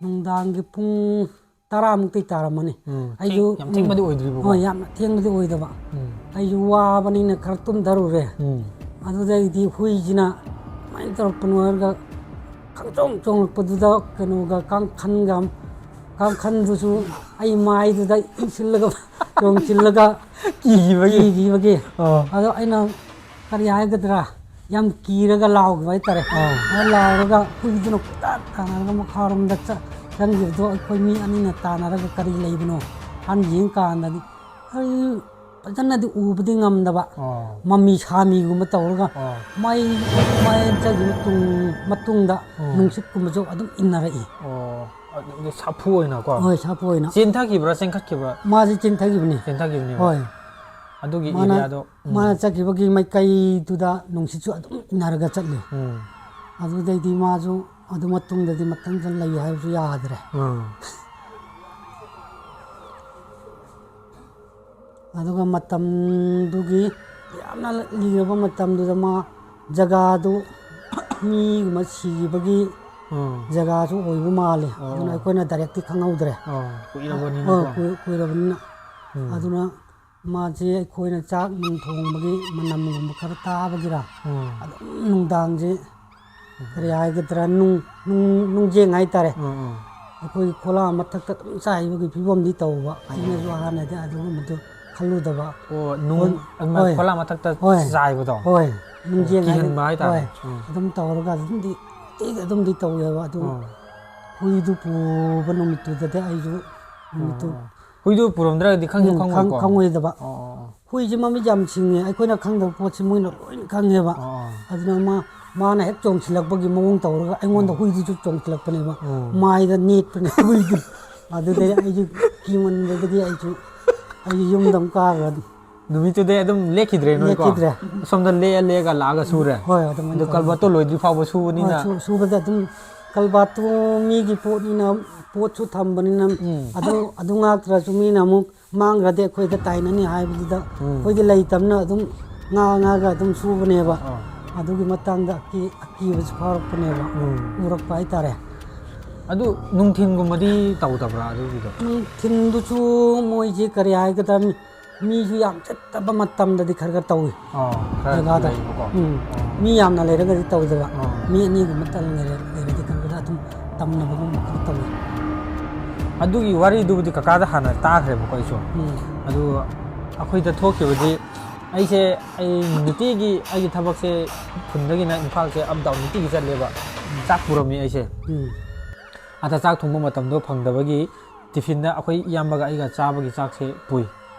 ꯅꯨꯡꯗꯥꯡꯒꯤ ꯄꯨꯡ ꯇꯔꯥꯃꯨꯛꯇꯤ ꯇꯥꯔꯝꯃꯅꯤ꯫ ꯎꯝ꯫ ꯑꯩꯁꯨ, ꯊꯦꯡ-, ꯌꯥꯝ ꯊꯦꯡꯕꯗꯤ ꯑꯣꯏꯗ꯭ꯤꯕꯀꯣ꯫ ꯍꯣꯏ, ꯌꯥꯝ ꯊꯦꯡꯕꯗꯤ ꯑꯣꯏꯗꯕ꯫ ꯎꯝ꯫ ꯑꯩꯁꯨ ꯋꯥꯕꯅꯤꯅ ꯈꯔ ꯇꯨꯝꯊꯔꯨꯔꯦ꯫ ꯎꯝ꯫ ꯑꯗꯨꯗꯩꯗꯤ ꯍꯨꯏꯁꯤꯅ ꯀꯃꯥꯏꯅ ꯇꯧꯔꯛꯄꯅꯣ ꯍꯥꯏꯔꯒ ꯈꯪꯆꯣꯡ ꯆꯣꯡꯂꯛꯄꯗꯨꯗ ꯀꯩꯅꯣꯒ ꯀꯥꯡꯈꯟꯒ, ꯀꯥꯡꯈꯟꯗꯨꯁꯨ ꯑꯩ ꯃꯥꯏꯗꯨꯗ ꯏꯟꯁꯤꯜꯂꯒ ꯆꯣꯡꯁꯤꯜꯂꯒ ꯀꯤꯈꯤꯕꯒꯤ? ꯀꯤꯈꯤꯕꯒꯤ꯫ ꯑꯣ꯫ ꯑꯗꯣ ꯑꯩꯅ ꯀꯔꯤ ꯍꯥꯏꯒꯗ꯭ꯔꯥ, ꯌꯥꯝ ꯀꯤꯔꯒ ꯂꯥꯎꯈꯤꯕ ꯍꯥꯏꯇꯥꯔꯦ꯫ ꯑꯥ꯫ ꯑꯗ ꯂꯥꯎꯔꯒ ꯍꯨꯏꯗꯨꯅ ꯀꯣꯏꯇꯥꯟ ꯇꯥꯟꯅꯔꯒ ꯃꯈꯥꯔꯣꯝꯗ ꯆ-, ꯆꯪꯈꯤꯕꯗꯣ ꯑꯩꯈꯣꯏ ꯃꯤ ꯑꯅꯤꯅ ꯇꯥꯟꯅꯔꯒ ꯀꯔꯤ ꯂꯩꯕꯅꯣ ꯍꯥꯏꯅ ꯌꯦꯡꯀꯥꯟꯗꯗꯤ ꯑꯩ ꯐꯖꯅꯗꯤ ꯎꯕꯗꯤ ꯉꯝꯗꯕ꯫ ꯑꯥ꯫ ꯃꯃꯤ ꯁꯥꯃꯤꯒꯨꯝꯕ ꯇꯧꯔꯒ ꯑꯥ꯫ ꯃꯩ, ꯃꯩ ꯆꯠꯈꯤꯕ ꯃꯇꯨꯡ-, ꯃꯇꯨꯡꯗ ꯑꯥ꯫ ꯅꯨꯡꯁꯤꯠꯀꯨꯝꯕꯁꯨ ꯑꯗꯨꯝ ꯏꯟꯅꯔꯛꯏ꯫ ꯑꯣ, ꯑꯗꯨꯗꯤ ꯁꯥꯐꯨ ꯑꯣꯏꯅꯀꯣ? ꯍꯣꯏ, ꯁꯥꯐꯨ ꯑꯣꯏꯅ꯫ ꯆꯦꯟꯊꯈꯤꯕ꯭ꯔꯥ, ꯆꯦꯟꯈꯠꯈꯤꯕ꯭ꯔꯥ? ꯃꯥꯁꯦ ꯆꯦꯟꯊꯈꯤꯕꯅꯤ꯫ ꯆꯦꯟꯊꯈꯤꯕꯅꯦꯕ? ꯍꯣꯏ꯫ ꯑꯗꯨꯒꯤ ꯃꯥꯅ- ꯑꯦꯔꯤꯌꯥꯗꯣ ꯎꯝ, ꯃꯥꯅ ꯆꯠꯈꯤꯕꯒꯤ ꯃꯥꯏꯀꯩꯗꯨꯗ ꯅꯨꯡꯁꯤꯠꯁꯨ ꯑꯗꯨꯝ ꯏꯟꯅꯔꯒ ꯆꯠꯂꯤ꯫ ꯎꯝ, ꯑꯗꯨꯗꯩꯗꯤ ꯃꯥꯁꯨ ꯑꯗꯨ ꯃꯇꯨꯡꯗꯗꯤ ꯃꯊꯪꯗ ꯂꯩ ꯍꯥꯏꯕꯁꯨ ꯌꯥꯗ꯭ꯔꯦ꯫ ꯎꯝ, ꯑꯗꯨꯒ ꯃꯇꯝꯗꯨꯒꯤ ꯌꯥꯝꯅ ꯂꯤꯔꯕ ꯃꯇꯝꯗꯨꯗ ꯃꯥ ꯖꯒꯥꯗꯨ ꯃꯤꯒꯨꯝꯕ ꯁꯤꯈꯤꯕꯒꯤ ꯎꯝ, ꯖꯒꯥꯁꯨ ꯑꯣꯏꯕ ꯃꯥꯜꯂꯦ꯫ ꯑꯣ꯫ ꯑꯗꯨꯅ ꯑꯩꯈꯣꯏꯅ ꯗꯥꯏꯔꯦꯛꯇꯤ ꯈꯪꯍꯧꯗ꯭ꯔꯦ꯫ ꯑꯣ, ꯑꯣ, ꯀꯨꯏꯔꯕꯅꯤꯅꯀꯣ꯫ ꯀꯨꯏ- ꯀꯨꯏꯔꯕꯅꯤꯅ꯫ ꯎꯝ, ꯑꯗꯨꯅ ꯃꯥꯁꯦ ꯑꯩꯈꯣꯏꯅ ꯆꯥꯛ ꯅꯨꯡ ꯊꯣꯡꯕꯒꯤ ꯃꯅꯝꯒꯨꯝꯕ ꯈꯔ ꯇꯥꯕꯒꯤꯔ ꯎꯝ, ꯑꯗꯨꯝ ꯅꯨꯡꯗꯥꯡꯁꯦ ꯀꯔꯤ ꯍꯥꯏꯒꯗ꯭ꯔꯥ, ꯅꯨꯡ ꯅꯨꯡ ꯅꯨꯡꯖꯦꯡ ꯍꯥꯏꯇꯥꯔꯦ꯫ ꯎꯝ, ꯎꯝ, ꯑꯩꯈꯣꯏꯒꯤ ꯈꯣꯂꯥ ꯃꯊꯛꯇ ꯑꯗꯨꯝ ꯆꯥꯏꯕꯒꯤ ꯐꯤꯕꯝꯗꯤ ꯇꯧꯕ꯫ ꯑꯩꯅꯁꯨ ꯍꯥꯟꯅꯗꯤ ꯑꯗꯨꯒꯨꯝꯕꯗꯨ ꯈꯜꯂꯨꯗꯕ꯫ ꯑꯣ, ꯅꯨꯡ ꯍꯣꯏ, ꯑꯗꯨꯃꯥꯏꯅ ꯍꯣꯏ꯫ ꯈꯣꯂꯥ ꯃꯊꯛꯇ ꯍꯣꯏ꯫ ꯆꯥꯏꯕꯗꯣ꯫ ꯍꯣꯏ, ꯅꯨꯡꯖꯦꯡ ꯀꯤꯍꯟꯕ ꯍꯥꯏꯗꯤ- ꯍꯥꯏꯇꯥꯔꯦ꯫ ꯍꯣꯏ, ꯎꯝ, ꯑꯗꯨꯝ ꯇꯧꯔꯒ ꯑꯗꯨꯝꯗꯤ ꯇꯤꯛ ꯑꯗꯨꯝꯗꯤ ꯇꯧꯋꯦꯕ꯫ ꯑꯗꯨ ꯎꯝ, ꯍꯨꯏꯗꯨ ꯄꯨꯕ ꯅꯨꯃꯤꯠꯇꯨꯗꯗꯤ ꯑꯩꯁꯨ ꯅꯨꯃꯤꯠꯇꯨ ꯎꯝ꯫ ꯍꯨꯏꯗꯨ ꯄꯨꯔꯝꯗ꯭ꯔꯒꯗꯤ ꯈꯪꯁꯨ ꯎꯝ, ꯈꯪ- ꯈꯪꯉꯣꯏꯀꯣ꯫ ꯈꯪꯉꯣꯏꯗꯕ꯫ ꯑꯣ, ꯑꯣ, ꯑꯣ꯫ ꯍꯨꯏꯁꯦ ꯃꯃꯤꯠ ꯌꯥꯝ ꯁꯤꯡꯉꯦ꯫ ꯑꯩꯈꯣꯏꯅ ꯈꯪꯗꯕ ꯄꯣꯠꯁꯦ ꯃꯣꯏꯅ ꯂꯣꯏꯅ ꯈꯪꯉꯦꯕ꯫ ꯑꯣ, ꯑꯣ꯫ ꯑꯗꯨꯅ ꯃꯥ ꯃꯥꯅ ꯍꯦꯛ ꯆꯣꯡꯁꯤꯜꯂꯛꯄꯒꯤ ꯃꯑꯣꯡ ꯇꯧꯔꯒ ꯑꯩꯉꯣꯟꯗ ꯍꯨꯏꯗꯨꯁꯨ ꯆꯣꯡꯁꯤꯜꯂꯛꯄꯅꯦꯕ꯫ ꯎꯝ꯫ ꯃꯥꯏꯗ ꯅꯦꯠꯄꯅꯦ ꯍꯨꯏꯗꯨ꯫ ꯑꯗꯨꯗꯩ ꯑꯩꯁꯨ ꯀꯤꯃꯟꯕꯗꯒꯤ ꯑꯩꯁꯨ ꯑꯩꯁꯨ ꯌꯨꯝꯗ ꯑꯃꯨꯛ ꯀꯥꯈ꯭ꯔꯅꯤ꯫ ꯅꯨꯃꯤꯠꯇꯨꯗꯩ ꯑꯗꯨꯝ ꯂꯦꯛꯈꯤꯗ꯭ꯔꯦ ꯅꯣꯏꯀꯣ? ꯂꯦꯛꯈꯤꯗ꯭ꯔꯦ꯫ ꯁꯣꯝꯗ ꯂꯦꯛꯑ ꯂꯦꯛꯑꯒ ꯂꯥꯛꯑꯒ ꯁꯨꯔꯦ꯫ ꯍꯣꯏ, ꯑꯗꯨꯃꯥꯏꯅ ꯑꯗꯨ ꯇꯧꯔꯦ꯫ ꯀꯜꯕꯥꯠꯇꯣ ꯂꯣꯏꯗ꯭ꯔꯤ ꯐꯥꯎꯕ ꯁꯨꯕꯅꯤꯅ꯫ ꯍꯣꯏ, ꯁꯨ- ꯁꯨꯕꯗ ꯑꯗꯨꯝ ꯀꯜꯕꯥꯠꯇꯨ ꯃꯤꯒꯤ ꯄꯣꯠꯅꯤꯅ, ꯄꯣꯠꯁꯨ ꯊꯝꯕꯅꯤꯅ, ꯎꯝ꯫ ꯑꯗꯨ ꯑꯗꯨ ꯉꯥꯛꯇ꯭ꯔꯁꯨ ꯃꯤꯅ ꯑꯃꯨꯛ ꯃꯥꯡꯈ꯭ꯔꯗꯤ ꯑꯩꯈꯣꯏꯗ ꯇꯥꯏꯅꯅꯤ ꯍꯥꯏꯕꯗꯨꯗ ꯎꯝ꯫ ꯑꯩꯈꯣꯏꯗꯤ ꯂꯩꯇꯕꯅ ꯑꯗꯨꯝ ꯉꯥ ꯉꯥꯒ ꯑꯗꯨꯝ ꯁꯨꯕꯅꯦꯕ꯫ ꯑꯥ꯫ ꯑꯗꯨꯒꯤ ꯃꯇꯥꯡꯗ ꯑꯀꯤ- ꯑꯀꯤꯕꯁꯨ ꯐꯥꯎꯔꯛꯄꯅꯦꯕ꯫ ꯎꯝ꯫ ꯎꯔꯛꯄ ꯍꯥꯏꯇꯥꯔꯦ꯫ ꯑꯗꯨ ꯅꯨꯡꯊꯤꯟꯒꯨꯝꯕꯗꯤ ꯇꯧꯗꯕ꯭ꯔꯥ ꯑꯗꯨꯒꯤꯗꯣ? ꯅꯨꯡꯊꯤꯟꯗꯨꯁꯨ ꯃꯣꯏꯁꯦ ꯀꯔꯤ ꯍꯥꯏꯒꯗ꯭ꯔꯥ, ꯃꯤ- ꯃꯤꯁꯨ ꯌꯥꯝ ꯆꯠꯇꯕ ꯃꯇꯝꯗꯗꯤ ꯈꯔ ꯈꯔ ꯇꯧꯏ꯫ ꯑꯣ, ꯈꯔ ꯖꯒꯥꯗ꯫ ꯂꯩꯕꯀꯣ꯫ ꯎꯝ꯫ ꯑꯣ꯫ ꯃꯤ ꯌꯥꯝꯅ ꯂꯩꯔꯒꯗꯤ ꯇꯧꯗꯕ꯫ ꯑꯣ꯫ ꯃꯤ ꯑꯅꯤꯒꯨꯝꯕ ꯇꯪ ꯂꯩꯔ- ꯂꯩꯔꯗꯤ ꯈꯔ ꯈꯔ ꯑꯗꯨꯝ ꯇꯝꯅꯕꯒꯨꯝꯕ ꯈꯔ ꯇꯧꯏ꯫ ꯑꯗꯨꯒꯤ ꯋꯥꯔꯤꯗꯨꯕꯨꯗꯤ ꯀꯀꯥꯗ ꯍꯥꯟꯅ ꯇꯥꯈ꯭ꯔꯦꯕꯀꯣ ꯑꯩꯁꯨ꯫ ꯎꯝ꯫ ꯑꯗꯨ ꯑꯩꯈꯣꯏꯗ ꯊꯣꯛꯈꯤꯕꯗꯤ ꯑꯩꯁꯦ, ꯑꯩ ꯅꯨꯡꯇꯤꯒꯤ ꯑꯩꯒꯤ ꯊꯕꯛꯁꯦ ꯈꯨꯟꯗꯒꯤꯅ ꯏꯝꯐꯥꯜꯁꯦ up down ꯅꯨꯡꯇꯤꯒꯤ ꯆꯠꯂꯦꯕ꯫ ꯆꯥꯛ ꯄꯨꯔꯝꯃꯤ ꯑꯩꯁꯦ꯫ ꯎꯝ꯫ ꯑꯗ ꯆꯥꯛ ꯊꯣꯡꯕ ꯃꯇꯝꯗꯣ ꯐꯪꯗꯕꯒꯤ ꯇꯤꯐꯤꯟꯗ ꯑꯩꯈꯣꯏ ꯏꯌꯥꯝꯕꯒ ꯑꯩꯒ ꯆꯥꯕꯒꯤ ꯆꯥꯛꯁꯦ ꯄꯨꯏ꯫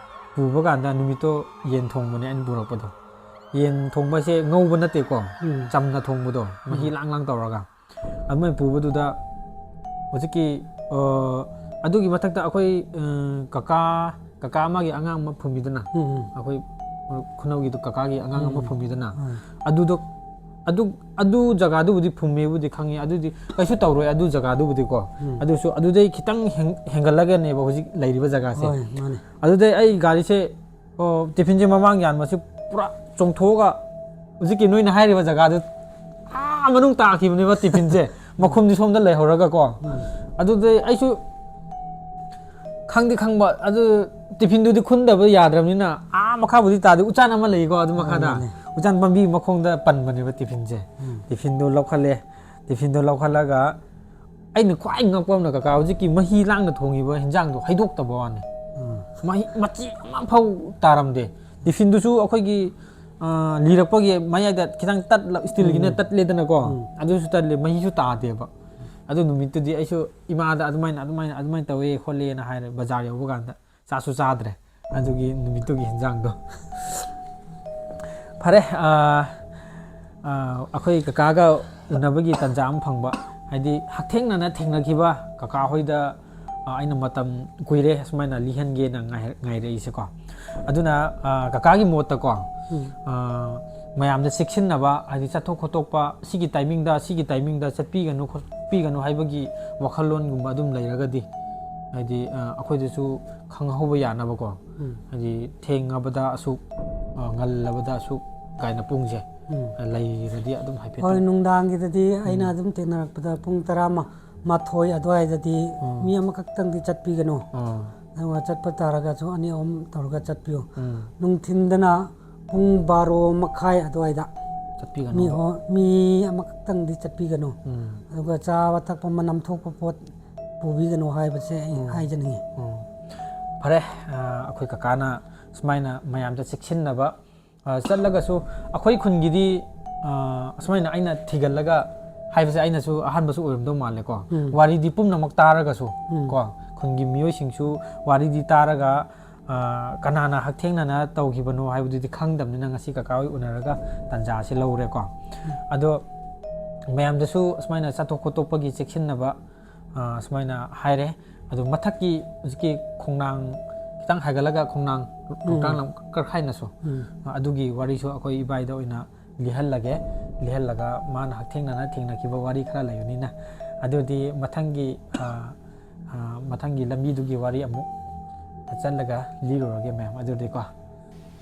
ꯄꯨꯕ ꯀꯥꯟꯗ ꯅꯨꯃꯤꯠꯇꯣ ꯌꯦꯟ ꯊꯣꯡꯕꯅꯦ ꯑꯩꯅ ꯄꯨꯔꯛꯄꯗꯣ꯫ ꯌꯦꯟ ꯊꯣꯡꯕꯁꯦ ꯉꯧꯕ ꯅꯠꯇꯦꯀꯣ, ꯎꯝ꯫ ꯆꯝꯅ ꯊꯣꯡꯕꯗꯣ, ꯃꯍꯤ ꯂꯥꯡ ꯂꯥꯡ ꯇꯧꯔꯒ꯫ ꯑꯗꯨꯃꯥꯏꯅ ꯄꯨꯕꯗꯨꯗ ꯍꯧꯖꯤꯛꯀꯤ, ꯑ, ꯑꯗꯨꯒꯤ ꯃꯊꯛꯇ ꯑꯩꯈꯣꯏ, ꯑ, ꯀꯀꯥ ꯀꯀꯥ ꯑꯃꯒꯤ ꯑꯉꯥꯡ ꯑꯃ ꯐꯨꯝꯃꯤꯗꯅ, ꯎꯝ ꯎꯝ ꯑꯩꯈꯣꯏ ꯈꯨꯅꯧꯒꯤꯗꯣ ꯀꯀꯥꯒꯤ ꯑꯉꯥꯡ ꯑꯃ ꯎꯝ꯫ ꯐꯨꯝꯃꯤꯗꯅ, ꯎꯝ꯫ ꯑꯗꯨꯗꯣ ꯑꯗꯨ ꯑꯗꯨ ꯖꯒꯥꯗꯨꯕꯨꯗꯤ ꯐꯨꯝꯃꯦꯕꯨꯗꯤ ꯈꯪꯉꯤ, ꯑꯗꯨꯗꯤ ꯀꯩꯁꯨ ꯇꯧꯔꯣꯏ ꯑꯗꯨ ꯖꯒꯥꯗꯨꯕꯨꯗꯤꯀꯣ꯫ ꯎꯝ꯫ ꯑꯗꯨꯁꯨ ꯑꯗꯨꯗꯩ ꯈꯤꯇꯪ ꯍꯦꯟ- ꯍꯦꯟꯒꯠꯂꯒꯅꯦꯕ ꯍꯧꯖꯤꯛ ꯂꯩꯔꯤꯕ ꯖꯒꯥꯁꯦ꯫ ꯍꯣꯏ, ꯃꯥꯅꯦ꯫ ꯑꯗꯨꯗꯩ ꯑꯩ ꯒꯥꯔꯤꯁꯦ, ꯑꯣ, ꯇꯤꯐꯤꯟꯁꯦ ꯃꯃꯥꯡ ꯌꯥꯟꯕꯁꯦ ꯄꯨꯔꯥ ꯆꯣꯡꯊꯣꯛꯑꯒ ꯍꯧꯖꯤꯛꯀꯤ ꯅꯣꯏꯅ ꯍꯥꯏꯔꯤꯕ ꯖꯒꯥꯗꯨ ꯑꯥ ꯃꯅꯨꯡ ꯇꯥꯈꯤꯕꯅꯦꯕ ꯇꯤꯐꯤꯟꯁꯦ꯫ ꯃꯈꯨꯝꯗꯤ ꯁꯣꯝꯗ ꯂꯩꯍꯧꯔꯒꯀꯣ꯫ ꯎꯝ꯫ ꯑꯗꯨꯗꯩ ꯑꯩꯁꯨ ꯈꯪꯗꯤ ꯈꯪꯕ, ꯑꯗꯨ ꯇꯤꯐꯤꯟꯗꯨꯗꯤ ꯈꯨꯟꯗꯕ ꯌꯥꯗ꯭ꯔꯕꯅꯤꯅ ꯑꯥ ꯃꯈꯥꯕꯨꯗꯤ ꯇꯥꯗꯦ, ꯎꯆꯥꯟ ꯑꯃ ꯂꯩꯀꯣ ꯑꯗꯨ ꯃꯈꯥꯗ꯫ ꯃꯥꯅꯦ꯫ ꯎꯆꯥꯟ ꯄꯥꯝꯕꯤ ꯃꯈꯣꯡꯗ ꯄꯟꯕꯅꯦꯕ ꯇꯤꯐꯤꯟꯁꯦ꯫ ꯎꯝ꯫ ꯇꯤꯐꯤꯟꯗꯣ ꯂꯧꯈꯠꯂꯦ꯫ ꯇꯤꯐꯤꯟꯗꯣ ꯂꯧꯈꯠꯂꯒ ꯑꯩꯅ ꯈ꯭ꯋꯥꯏ ꯉꯛꯄ ꯑꯃꯅ, ꯀꯀꯥ ꯍꯧꯖꯤꯛꯀꯤ ꯃꯍꯤ ꯂꯥꯡꯅ ꯊꯣꯡꯉꯤꯕ ꯍꯤꯟꯖꯥꯡꯗꯣ ꯍꯩꯗꯣꯛꯇꯕ ꯋꯥꯅꯤ꯫ ꯎꯝ꯫ ꯃꯍꯤ ꯃꯆꯤ ꯑꯃꯐꯥꯎ ꯇꯥꯔꯝꯗꯦ꯫ ꯇꯤꯐꯤꯟꯗꯨꯁꯨ ꯑꯩꯈꯣꯏꯒꯤ, ꯑ, ꯂꯤꯔꯛꯄꯒꯤ ꯃꯌꯥꯏꯗ ꯈꯤꯇꯪ ꯇꯠꯂ, ꯏꯁꯇꯤꯜꯒꯤꯅ ꯎꯝ꯫ ꯇꯠꯂꯦꯗꯅꯀꯣ꯫ ꯎꯝ꯫ ꯑꯗꯨꯁꯨ ꯇꯠꯂꯦ, ꯃꯍꯤꯁꯨ ꯇꯥꯗꯦꯕ꯫ ꯑꯗꯨ ꯅꯨꯃꯤꯠꯇꯨꯗꯤ ꯑꯩꯁꯨ ꯏꯃꯥꯗ ꯑꯗꯨꯃꯥꯏꯅ, ꯑꯗꯨꯃꯥꯏꯅ, ꯑꯗꯨꯃꯥꯏꯅ ꯇꯧꯋꯦ ꯈꯣꯠꯂꯦꯅ ꯍꯥꯏꯔꯦ, ꯕꯖꯥꯔ ꯌꯧꯕ ꯀꯥꯟꯗ ꯆꯥꯁꯨ ꯆꯥꯗ꯭ꯔꯦ ꯑꯗꯨꯒꯤ ꯅꯨꯃꯤꯠꯇꯨꯒꯤ ꯍꯤꯟꯖꯥꯡꯗꯣ꯫ ꯐꯔꯦ, ꯑ, ꯑ, ꯑꯩꯈꯣꯏ ꯀꯀꯥꯒ ꯎꯅꯕꯒꯤ ꯇꯥꯟꯖꯥ ꯑꯃ ꯐꯪꯕ, ꯍꯥꯏꯗꯤ ꯍꯛꯊꯦꯡꯅꯅ ꯊꯦꯡꯅꯈꯤꯕ ꯀꯀꯥ ꯍꯣꯏꯗ, ꯑ, ꯑꯩꯅ ꯃꯇꯝ ꯀꯨꯏꯔꯦ ꯁꯨꯃꯥꯏꯅ ꯂꯤꯍꯟꯒꯦꯅ ꯉꯥꯏ-, ꯉꯥꯏꯔꯛꯏꯁꯦꯀꯣ꯫ ꯑꯗꯨꯅ, ꯑ, ꯀꯀꯥꯒꯤ ꯃꯣꯠꯇꯀꯣ, ꯎꯝ꯫ ꯑ, ꯃꯌꯥꯝꯗ ꯆꯦꯛꯁꯤꯟꯅꯕ, ꯍꯥꯏꯗꯤ ꯆꯠꯊꯣꯛ ꯈꯣꯠꯇꯣꯛꯄ ꯁꯤꯒꯤ ꯇꯥꯏꯃꯤꯡꯗ, ꯁꯤꯒꯤ ꯇꯥꯏꯃꯤꯡꯗ ꯆꯠꯄꯤꯒꯅꯨ ꯈꯣꯠꯄꯤꯒꯅꯨ ꯍꯥꯏꯕꯒꯤ ꯋꯥꯈꯜꯂꯣꯟꯒꯨꯝꯕ ꯑꯗꯨꯝ ꯂꯩꯔꯒꯗꯤ, ꯍꯥꯏꯗꯤ, ꯑ, ꯑꯩꯈꯣꯏꯗꯁꯨ ꯈꯪꯍꯧꯕ ꯌꯥꯅꯕꯀꯣ꯫ ꯎꯝ꯫ ꯍꯥꯏꯗꯤ ꯊꯦꯡꯉꯕꯗ ꯑꯁꯨꯛ, ꯑ, ꯉꯜꯂꯕꯗ ꯑꯁꯨꯛ ꯀꯥꯏꯅ ꯄꯨꯡꯁꯦ, ꯎꯝ꯫ ꯑ, ꯂꯩꯔꯗꯤ ꯑꯗꯨꯝ ꯍꯥꯏꯐꯦꯠ꯫ ꯍꯣꯏ, ꯅꯨꯡꯗꯥꯡꯒꯤꯗꯗꯤ ꯑꯩꯅ ꯑꯗꯨꯝ ꯊꯦꯡꯅꯔꯛꯄꯗ ꯄꯨꯡ ꯇꯔꯥ ꯃꯥꯊꯣꯏ ꯑꯗꯨꯋꯥꯏꯗꯗꯤ ꯎꯝ꯫ ꯃꯤ ꯑꯃꯈꯛꯇꯪꯗꯤ ꯆꯠꯄꯤꯒꯅꯨ꯫ ꯑꯥ꯫ ꯑꯗꯨꯒ ꯆꯠꯄ ꯇꯥꯔꯒꯁꯨ ꯑꯅꯤ ꯑꯍꯨꯝ ꯇꯧꯔꯒ ꯆꯠꯄꯤꯌꯨ꯫ ꯎꯝ꯫ ꯅꯨꯡꯊꯤꯟꯗꯅ ꯄꯨꯡ ꯕꯥꯔꯣ ꯃꯈꯥꯏ ꯑꯗꯨꯋꯥꯏꯗ ꯆꯠꯄꯤꯒꯅꯨ꯫ ꯃꯤ ꯍꯣ-, ꯃꯤ ꯑꯃꯈꯛꯇꯪꯗꯤ ꯆꯠꯄꯤꯒꯅꯨ꯫ ꯎꯝ꯫ ꯑꯗꯨꯒ ꯆꯥꯕ ꯊꯛꯄ ꯃꯅꯝ ꯊꯣꯛꯄ ꯄꯣꯠ ꯄꯨꯕꯤꯒꯅꯨ ꯍꯥꯏꯕꯁꯦ ꯑꯩ ꯎꯝ꯫ ꯍꯥꯏꯖꯅꯤꯡꯉꯤ꯫ ꯎꯝ꯫ ꯐꯔꯦ, ꯑ, ꯑꯩꯈꯣꯏ ꯀꯀꯥꯅ ꯁꯨꯃꯥꯏꯅ ꯃꯌꯥꯝꯗ ꯆꯦꯛꯁꯤꯟꯅꯕ, ꯑ, ꯆꯠꯂꯒꯁꯨ ꯑꯩꯈꯣꯏ ꯈꯨꯟꯒꯤꯗꯤ, ꯑ, ꯑꯁꯨꯃꯥꯏꯅ ꯑꯩꯅ ꯊꯤꯒꯠꯂꯒ ꯍꯥꯏꯕꯁꯦ ꯑꯩꯅꯁꯨ ꯑꯍꯥꯟꯕꯁꯨ ꯑꯣꯏꯔꯝꯗꯧ ꯃꯥꯜꯂꯦꯀꯣ꯫ ꯎꯝ꯫ ꯋꯥꯔꯤꯗꯤ ꯄꯨꯝꯅꯃꯛ ꯇꯥꯔꯒꯁꯨ ꯎꯝ꯫ ꯀꯣ, ꯈꯨꯟꯒꯤ ꯃꯤꯑꯣꯏꯁꯤꯡꯁꯨ ꯋꯥꯔꯤꯗꯤ ꯇꯥꯔꯒ, ꯑ, ꯀꯅꯥꯅ ꯍꯛꯊꯦꯡꯅꯅ ꯇꯧꯈꯤꯕꯅꯣ ꯍꯥꯏꯕꯗꯨꯗꯤ ꯈꯪꯗꯕꯅꯤꯅ ꯉꯁꯤ ꯀꯀꯥ ꯍꯣꯏ ꯎꯅꯔꯒ ꯇꯥꯟꯖꯥꯁꯦ ꯂꯧꯔꯦꯀꯣ꯫ ꯑꯗꯣ ꯃꯌꯥꯝꯗꯁꯨ ꯑꯁꯨꯃꯥꯏꯅ ꯆꯠꯊꯣꯛ ꯈꯣꯠꯇꯣꯛꯄꯒꯤ ꯆꯦꯛꯁꯤꯟꯅꯕ, ꯑ, ꯁꯨꯃꯥꯏꯅ ꯍꯥꯏꯔꯦ꯫ ꯑꯗꯣ ꯃꯊꯛꯀꯤ ꯍꯧꯖꯤꯛꯀꯤ ꯈꯣꯡꯅꯥꯡ ꯈꯤꯇꯪ ꯍꯥꯏꯒꯠꯂꯒ ꯈꯣꯡꯅꯥꯡ, ꯎꯝ꯫ ꯈꯣꯡꯅꯥꯡ ꯂꯝ ꯀꯔꯈꯥꯏꯅꯁꯨ꯫ ꯎꯝ꯫ ꯑ, ꯑꯗꯨꯒꯤ ꯋꯥꯔꯤꯁꯨ ꯑꯩꯈꯣꯏ ꯏꯕꯥꯏꯗ ꯑꯣꯏꯅ ꯂꯤꯍꯜꯂꯒꯦ꯫ ꯂꯤꯍꯜꯂꯒ ꯃꯥꯅ ꯍꯛꯊꯦꯡꯅꯅ ꯊꯦꯡꯅꯈꯤꯕ ꯋꯥꯔꯤ ꯈꯔ ꯂꯩꯕꯅꯤꯅ, ꯑꯗꯨꯗꯤ ꯃꯊꯪꯒꯤ, ꯑ, ꯑ, ꯃꯊꯪꯒꯤ ꯂꯝꯕꯤꯗꯨꯒꯤ ꯋꯥꯔꯤ ꯑꯃꯨꯛ ꯆꯠꯂꯒ ꯂꯤꯔꯨꯔꯒꯦ ꯃꯌꯥꯝ꯫ ꯑꯗꯨꯗꯤꯀꯣ,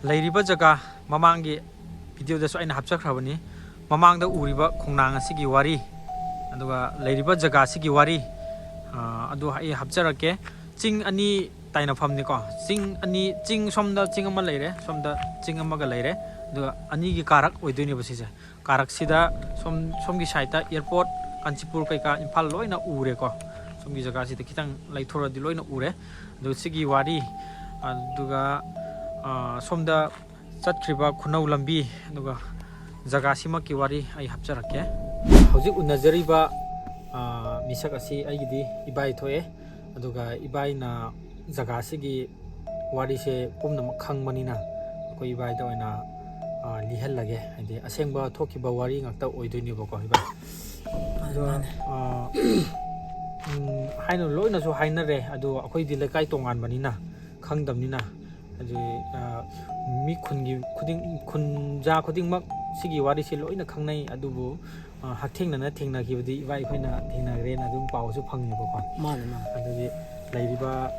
ꯂꯩꯔꯤꯕ ꯖꯒꯥ, ꯃꯃꯥꯡꯒꯤ ꯚꯤꯗꯤꯑꯣꯗꯁꯨ ꯑꯩꯅ ꯍꯥꯞꯆꯈ꯭ꯔꯕꯅꯤ, ꯃꯃꯥꯡꯗ ꯎꯔꯤꯕ ꯈꯣꯡꯅꯥꯡ ꯑꯁꯤꯒꯤ ꯋꯥꯔꯤ, ꯑꯗꯨꯒ ꯂꯩꯔꯤꯕ ꯖꯒꯥ ꯑꯁꯤꯒꯤ ꯋꯥꯔꯤ, ꯑ, ꯑꯗꯨ ꯑꯩ ꯍꯥꯞꯆꯔꯛꯀꯦ꯫ ꯆꯤꯡ ꯑꯅꯤ ꯇꯥꯏꯅꯐꯝꯅꯤꯀꯣ꯫ ꯆꯤꯡ ꯑꯅꯤ, ꯆꯤꯡ ꯁꯣꯝꯗ ꯆꯤꯡ ꯑꯃ ꯂꯩꯔꯦ, ꯁꯣꯝꯗ ꯆꯤꯡ ꯑꯃꯒ ꯂꯩꯔꯦ, ꯑꯗꯨꯒ ꯑꯅꯤꯒꯤ ꯀꯥꯔꯛ ꯑꯣꯏꯗꯣꯏꯅꯦꯕ ꯁꯤꯁꯦ꯫ ꯀꯥꯔꯛꯁꯤꯗ ꯁꯣꯝ, ꯁꯣꯝꯒꯤ ꯁꯥꯏꯠꯇ ꯑꯦꯌꯔꯄꯣꯔꯠ, ꯀꯥꯟꯆꯤꯄꯨꯔ ꯀꯩꯀꯥ, ꯏꯝꯐꯥꯜ ꯂꯣꯏꯅ ꯎꯔꯦꯀꯣ꯫ ꯁꯣꯝꯒꯤ ꯖꯒꯥꯁꯤꯗ ꯈꯤꯇꯪ ꯂꯩꯊꯣꯔꯗꯤ ꯂꯣꯏꯅ ꯎꯔꯦ꯫ ꯑꯗꯨ ꯁꯤꯒꯤ ꯋꯥꯔꯤ, ꯑꯗꯨꯒ, ꯑ, ꯁꯣꯝꯗ ꯆꯠꯈ꯭ꯔꯤꯕ ꯈꯨꯅꯧ ꯂꯝꯕꯤ, ꯑꯗꯨꯒ ꯖꯒꯥꯁꯤꯃꯛꯀꯤ ꯋꯥꯔꯤ ꯑꯩ ꯍꯥꯞꯆꯔꯛꯀꯦ꯫ ꯍꯧꯖꯤꯛ ꯎꯅꯖꯔꯤꯕ, ꯑ, ꯃꯤꯁꯛ ꯑꯁꯤ ꯑꯩꯒꯤꯗꯤ ꯏꯕꯥꯏ ꯊꯣꯛꯑꯦ꯫ ꯑꯗꯨꯒ ꯏꯕꯥꯏꯅ ꯖꯒꯥꯁꯤꯒꯤ ꯋꯥꯔꯤꯁꯦ ꯄꯨꯝꯅꯃꯛ ꯈꯪꯕꯅꯤꯅ ꯑꯩꯈꯣꯏ ꯏꯕꯥꯏꯗ ꯑꯣꯏꯅ, ꯑ, ꯂꯤꯍꯜꯂꯒꯦ꯫ ꯍꯥꯏꯗꯤ ꯑꯁꯦꯡꯕ ꯊꯣꯛꯈꯤꯕ ꯋꯥꯔꯤ ꯉꯥꯛꯇ ꯑꯣꯏꯗꯣꯏꯅꯦꯕꯀꯣ, ꯏꯕꯥꯏ꯫ ꯑꯗꯣ, ꯃꯥꯅꯦ꯫ ꯑ, ꯎꯝ, ꯍꯥꯏꯅ ꯂꯣꯏꯅꯁꯨ ꯍꯥꯏꯅꯔꯦ, ꯑꯗꯣ ꯑꯩꯈꯣꯏꯗꯤ ꯂꯩꯀꯥꯏ ꯇꯣꯉꯥꯟꯕꯅꯤꯅ, ꯈꯪꯗꯕꯅꯤꯅ, ꯍꯥꯏꯗꯤ, ꯑ, ꯃꯤ ꯈꯨꯟꯒꯤ ꯈꯨꯗꯤꯡ, ꯈꯨꯟꯖꯥ ꯈꯨꯗꯤꯡꯃꯛ ꯁꯤꯒꯤ ꯋꯥꯔꯤꯁꯤ ꯂꯣꯏꯅ ꯈꯪꯅꯩ, ꯑꯗꯨꯕꯨ, ꯑ, ꯍꯛꯊꯦꯡꯅꯅ ꯊꯦꯡꯅꯈꯤꯕꯗꯤ ꯏꯕꯥꯏ ꯑꯩꯈꯣꯏꯅ ꯊꯦꯡꯅꯈ꯭ꯔꯦꯅ ꯑꯗꯨꯝ ꯄꯥꯎꯁꯨ ꯐꯪꯉꯦꯕꯀꯣ꯫ ꯃꯥꯅꯦ, ꯃꯥꯅꯦ꯫ ꯑꯗꯨꯗꯤ ꯂꯩꯔꯤꯕ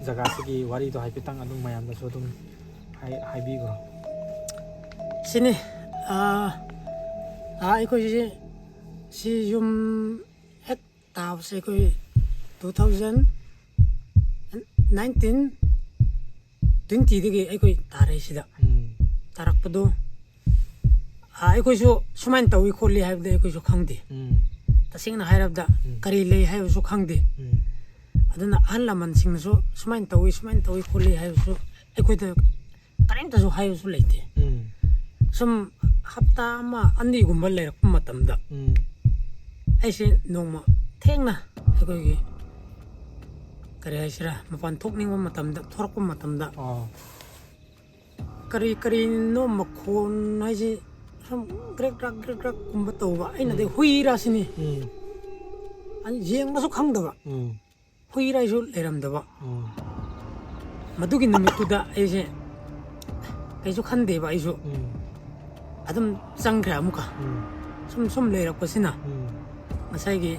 ꯖꯒꯥꯁꯤꯒꯤ ꯋꯥꯔꯤꯗꯣ ꯍꯥꯏꯐꯦꯠꯇꯪ ꯑꯗꯨꯝ ꯃꯌꯥꯝꯗꯁꯨ ꯑꯗꯨꯝ ꯍꯥꯏ-, ꯍꯥꯏꯕꯤꯈ꯭ꯔꯣ꯫ ꯁꯤꯅꯤ, ꯑ, ꯑ, ꯑꯩꯈꯣꯏꯁꯤ, ꯁꯤ ꯌꯨꯝ ꯍꯦꯛ ꯇꯥꯕꯁꯦ ꯑꯩꯈꯣꯏ two thousand nineteen twenty ꯗꯒꯤ ꯑꯩꯈꯣꯏ ꯇꯥꯔꯛꯏꯁꯤꯗ꯫ ꯎꯝ꯫ ꯇꯥꯔꯛꯄꯗꯣ, ꯑ, ꯑꯩꯈꯣꯏꯁꯨ ꯁꯨꯃꯥꯏꯅ ꯇꯧꯏ ꯈꯣꯠꯂꯤ ꯍꯥꯏꯕꯗꯤ ꯑꯩꯈꯣꯏꯁꯨ ꯈꯪꯗꯦ꯫ ꯎꯝ꯫ ꯇꯁꯦꯡꯅ ꯍꯥꯏꯔꯕꯗ ꯎꯝ꯫ ꯀꯔꯤ ꯂꯩ ꯍꯥꯏꯕꯁꯨ ꯈꯪꯗꯦ꯫ ꯎꯝ꯫ ꯑꯗꯨꯅ ꯑꯍꯜ ꯂꯃꯟꯁꯤꯡꯅꯁꯨ ꯁꯨꯃꯥꯏꯅ ꯇꯧꯏ, ꯁꯨꯃꯥꯏꯅ ꯇꯧꯏ ꯈꯣꯠꯂꯤ ꯍꯥꯏꯕꯁꯨ ꯑꯩꯈꯣꯏꯗ ꯀꯔꯤꯝꯇꯁꯨ ꯍꯥꯏꯕꯁꯨ ꯂꯩꯇꯦ꯫ ꯎꯝ꯫ ꯁꯨꯝ ꯍꯞꯇꯥ ꯑꯃ ꯑꯅꯤꯒꯨꯝꯕ ꯂꯩꯔꯛꯄ ꯃꯇꯝꯗ ꯎꯝ꯫ ꯑꯩꯁꯦ ꯅꯣꯡꯃ ꯊꯦꯡꯅ ꯑꯩꯈꯣꯏꯒꯤ, ꯀꯔꯤ ꯍꯥꯏꯁꯤꯔꯥ, ꯃꯄꯥꯟ ꯊꯣꯛꯅꯤꯡꯕ ꯃꯇꯝꯗ, ꯊꯣꯔꯛꯄ ꯃꯇꯝꯗ ꯑꯣ꯫ ꯀꯔꯤ ꯀꯔꯤꯅꯣ ꯃꯈꯣꯟ ꯍꯥꯏꯁꯦ ꯁꯨꯝ ꯒ꯭ꯔꯦꯛ ꯒ꯭ꯔꯥꯛ ꯒ꯭ꯔꯦꯛ ꯒ꯭ꯔꯥꯛ ꯀꯨꯝꯕ ꯇꯧꯕ꯫ ꯑꯩꯅꯗꯤ ꯎꯝ꯫ ꯍꯨꯏꯔꯥ ꯁꯤꯅꯤ꯫ ꯎꯝ꯫ ꯑꯩ ꯌꯦꯡꯕꯁꯨ ꯈꯪꯗꯕ꯫ ꯎꯝ꯫ ꯍꯨꯏꯔꯥꯏꯁꯨ ꯂꯩꯔꯝꯗꯕ꯫ ꯎꯝ꯫ ꯃꯗꯨꯒꯤ ꯅꯨꯃꯤꯠꯇꯨꯗ ꯑꯩꯁꯦ ꯀꯩꯁꯨ ꯈꯟꯗꯦꯕ, ꯑꯩꯁꯨ ꯎꯝ ꯑꯗꯨꯝ ꯆꯪꯈ꯭ꯔꯦ ꯑꯃꯨꯛꯀ꯫ ꯎꯝ ꯁꯨꯝ ꯁꯨꯝ ꯂꯩꯔꯛꯄꯁꯤꯅ ꯎꯝ ꯉꯁꯥꯏꯒꯤ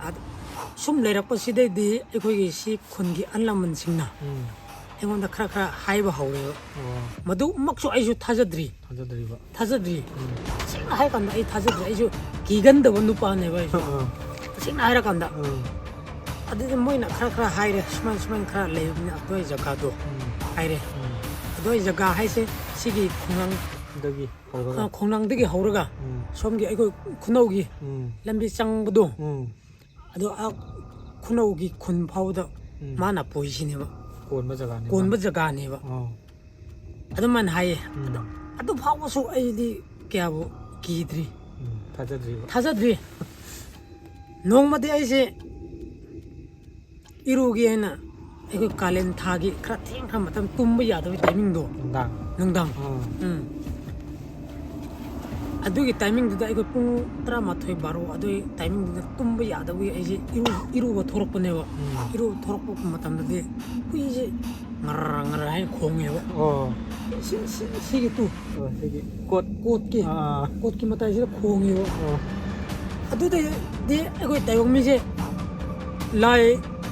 ꯑꯗ- ꯁꯨꯝ ꯂꯩꯔꯛꯄꯁꯤꯗꯩꯗꯤ ꯑꯩꯈꯣꯏꯒꯤ ꯁꯤ ꯈꯨꯟꯒꯤ ꯑꯍꯜ ꯂꯃꯟꯁꯤꯡꯅ ꯎꯝ ꯑꯩꯉꯣꯟꯗ ꯈꯔ ꯈꯔ ꯍꯥꯏꯕ ꯍꯧꯔꯦꯕ꯫ ꯑꯣ ꯃꯗꯨꯃꯛꯁꯨ ꯑꯩꯁꯨ ꯊꯥꯖꯗ꯭ꯔꯤ ꯊꯥꯖꯗ꯭ꯔꯤꯕ ꯊꯥꯖꯗ꯭ꯔꯤ ꯎꯝ ꯇꯁꯦꯡꯅ ꯍꯥꯏꯔꯀꯥꯟꯗ ꯑꯩ ꯊꯥꯖꯗ꯭ꯔꯤ꯫ ꯑꯩꯁꯨ ꯀꯤꯒꯟꯗꯕ ꯅꯨꯄꯥꯅꯦꯕ ꯑꯩꯁꯨ꯫ ꯑꯥ ꯇꯁꯦꯡꯅ ꯍꯥꯏꯔꯀꯥꯟꯗ ꯎꯝ ꯑꯗꯨꯗꯤ ꯃꯣꯏꯅ ꯈꯔ ꯈꯔ ꯍꯥꯏꯔꯦ, ꯁꯨꯃꯥꯏꯅ ꯁꯨꯃꯥꯏꯅ ꯈꯔ ꯂꯩꯕꯅꯤ ꯑꯗꯨꯋꯥꯏ ꯖꯒꯥꯗꯣ ꯎꯝ ꯍꯥꯏꯔꯦ꯫ ꯎꯝ ꯑꯗꯨꯋꯥꯏ ꯖꯒꯥ ꯍꯥꯏꯁꯦ ꯁꯤꯒꯤ ꯈꯣꯡꯅꯥꯡ ꯗꯒꯤ ꯍꯧꯔꯒ ꯈꯣꯡꯅꯥꯡꯗꯒꯤ ꯍꯧꯔꯒ ꯎꯝ ꯁꯣꯝꯒꯤ ꯑꯩꯈꯣꯏ ꯈꯨꯅꯧꯒꯤ ꯎꯝ ꯂꯝꯕꯤ ꯆꯪꯕꯗꯣ ꯎꯝ ꯑꯗꯣ ꯑꯥ ꯈꯨꯅꯧꯒꯤ ꯈꯨꯟ ꯐꯥꯎꯕꯗ ꯎꯝ ꯃꯥꯅ ꯄꯨꯏꯁꯤꯅꯦꯕ, ꯀꯣꯟꯕ ꯖꯒꯥꯅꯤ ꯀꯣꯟꯕ ꯖꯒꯥꯅꯦꯕ꯫ ꯑꯣ ꯑꯗꯨꯃꯥꯏꯅ ꯍꯥꯏꯌꯦ꯫ ꯎꯝ ꯑꯗꯣ ꯑꯗꯨ ꯐꯥꯎꯕꯁꯨ ꯑꯩꯗꯤ ꯀꯌꯥꯕꯨ ꯀꯤꯗ꯭ꯔꯤ, ꯎꯝ ꯊꯥꯖꯗ꯭ꯔꯤꯕ ꯊꯥꯖꯗ꯭ꯔꯤ꯫ ꯅꯣꯡꯃꯗꯤ ꯑꯩꯁꯦ ꯏꯔꯨꯒꯦ ꯍꯥꯏꯅ ꯑꯩꯈꯣꯏ ꯀꯥꯂꯦꯟ ꯊꯥꯒꯤ ꯈꯔ ꯊꯦꯡꯈ꯭ꯔ ꯃꯇꯝ, ꯇꯨꯝꯕ ꯌꯥꯗꯕꯒꯤ ꯇꯥꯏꯃꯤꯡꯗꯣ ꯅꯨꯡꯗꯥꯡ ꯅꯨꯡꯗꯥꯡ ꯑꯥ ꯎꯝ ꯑꯗꯨꯒꯤ ꯇꯥꯏꯃꯤꯡꯗꯨꯗ ꯑꯩꯈꯣꯏ ꯄꯨꯡ ꯇꯔꯥꯃꯥꯊꯣꯏ ꯕꯥꯔꯣ ꯑꯗꯨꯒꯤ ꯇꯥꯏꯃꯤꯡꯗꯨꯗ ꯇꯨꯝꯕ ꯌꯥꯗꯕꯒꯤ ꯑꯩꯁꯦ ꯏꯔꯨ ꯏꯔꯨꯕ ꯊꯣꯛꯂꯛꯄꯅꯦꯕ꯫ ꯎꯝ ꯏꯔꯨꯕ ꯊꯣꯛꯂꯛꯄ ꯃꯇꯝꯗꯗꯤ ꯍꯨꯏꯁꯦ ꯉꯔ ꯉꯔ ꯍꯥꯏꯅ ꯈꯣꯡꯉꯦꯕ꯫ ꯑꯣ ꯁꯤ- ꯁꯤ- ꯁꯤꯒꯤ ꯇꯨ ꯑꯣ ꯁꯤꯒꯤ ꯀꯣꯠ ꯀꯣꯠꯀꯤ ꯑꯥ ꯀꯣꯠꯀꯤ ꯃꯇꯥꯏꯁꯤꯗ ꯈꯣꯡꯉꯦꯕ꯫ ꯑꯣ ꯑꯗꯨꯗꯩꯗꯤ ꯑꯩꯈꯣꯏ ꯇꯥꯏꯕꯪ ꯃꯤꯁꯦ ꯂꯥꯏ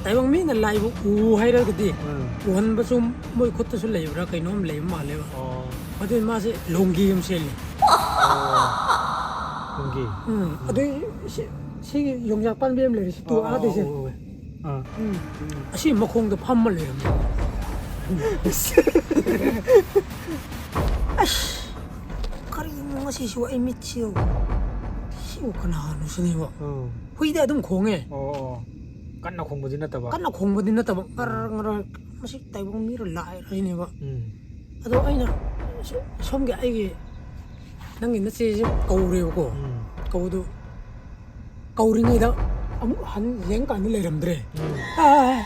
ꯇꯥꯏꯕꯪ ꯃꯤꯅ ꯂꯥꯏꯕꯨ ꯎ ꯍꯥꯏꯔꯒꯗꯤ ꯎꯝ ꯎꯍꯟꯕꯁꯨ ꯃꯣꯏ ꯈꯨꯠꯇꯁꯨ ꯂꯩꯕ꯭ꯔꯥ ꯀꯩꯅꯣꯝ ꯂꯩꯕ ꯃꯥꯜꯂꯦꯕ꯫ ꯑꯣ ꯑꯗꯨꯏ ꯃꯥꯁꯦ ꯂꯣꯡꯒꯤ ꯑꯃ ꯁꯦꯠꯂꯤ꯫ ꯂꯣꯡꯒꯤ ꯎꯝ ꯑꯗꯨꯏ ꯁꯤ- ꯁꯤꯒꯤ ꯌꯣꯡꯆꯥꯛ ꯄꯥꯝꯕꯤ ꯑꯃ ꯂꯩꯔꯤ ꯁꯤ ꯇꯨ ꯑꯣ, ꯑꯥꯗꯩꯁꯦ꯫ ꯑꯣ, ꯑꯣ, ꯑꯣ꯫ ꯑꯥ ꯎꯝ ꯑꯁꯤ ꯃꯈꯣꯡꯗ ꯐꯝꯃ ꯂꯩꯔꯝꯃꯦ꯫ ꯑꯁ ꯀꯔꯤꯅꯣ ꯉꯁꯤꯁꯨ ꯑꯩ ꯃꯤꯠꯁꯤꯕꯨ ꯁꯤꯕꯨ ꯀꯅꯥꯅꯣ ꯁꯤꯅꯦꯕ꯫ ꯑꯣ ꯍꯨꯏꯗꯤ ꯑꯗꯨꯝ ꯈꯣꯡꯉꯦ꯫ ꯑꯣ ꯑꯣ ꯀꯟꯅ ꯈꯣꯡꯕꯗꯤ ꯅꯠꯇꯕ ꯀꯟꯅ ꯈꯣꯡꯕꯗꯤ ꯅꯠꯇꯕ ꯉꯔ ꯉꯔ ꯃꯁꯤ ꯇꯥꯏꯕꯪ ꯃꯤꯔ ꯂꯥꯏꯔ ꯍꯥꯏꯅꯦꯕ꯫ ꯎꯝ ꯑꯗꯣ ꯑꯩꯅ ꯁꯣꯝꯒꯤ ꯑꯩꯒꯤ ꯅꯪꯒꯤ ꯅꯆꯦꯁꯦ ꯀꯧꯔꯦꯕꯀꯣ꯫ ꯎꯝ ꯀꯧꯕꯗꯨ ꯀꯧꯔꯤꯉꯩꯗ ꯑꯃꯨꯛ ꯍꯟ ꯌꯦꯡꯀꯥꯟꯗ ꯂꯩꯔꯝꯗ꯭ꯔꯦ꯫ ꯎꯝ ꯑꯥ꯫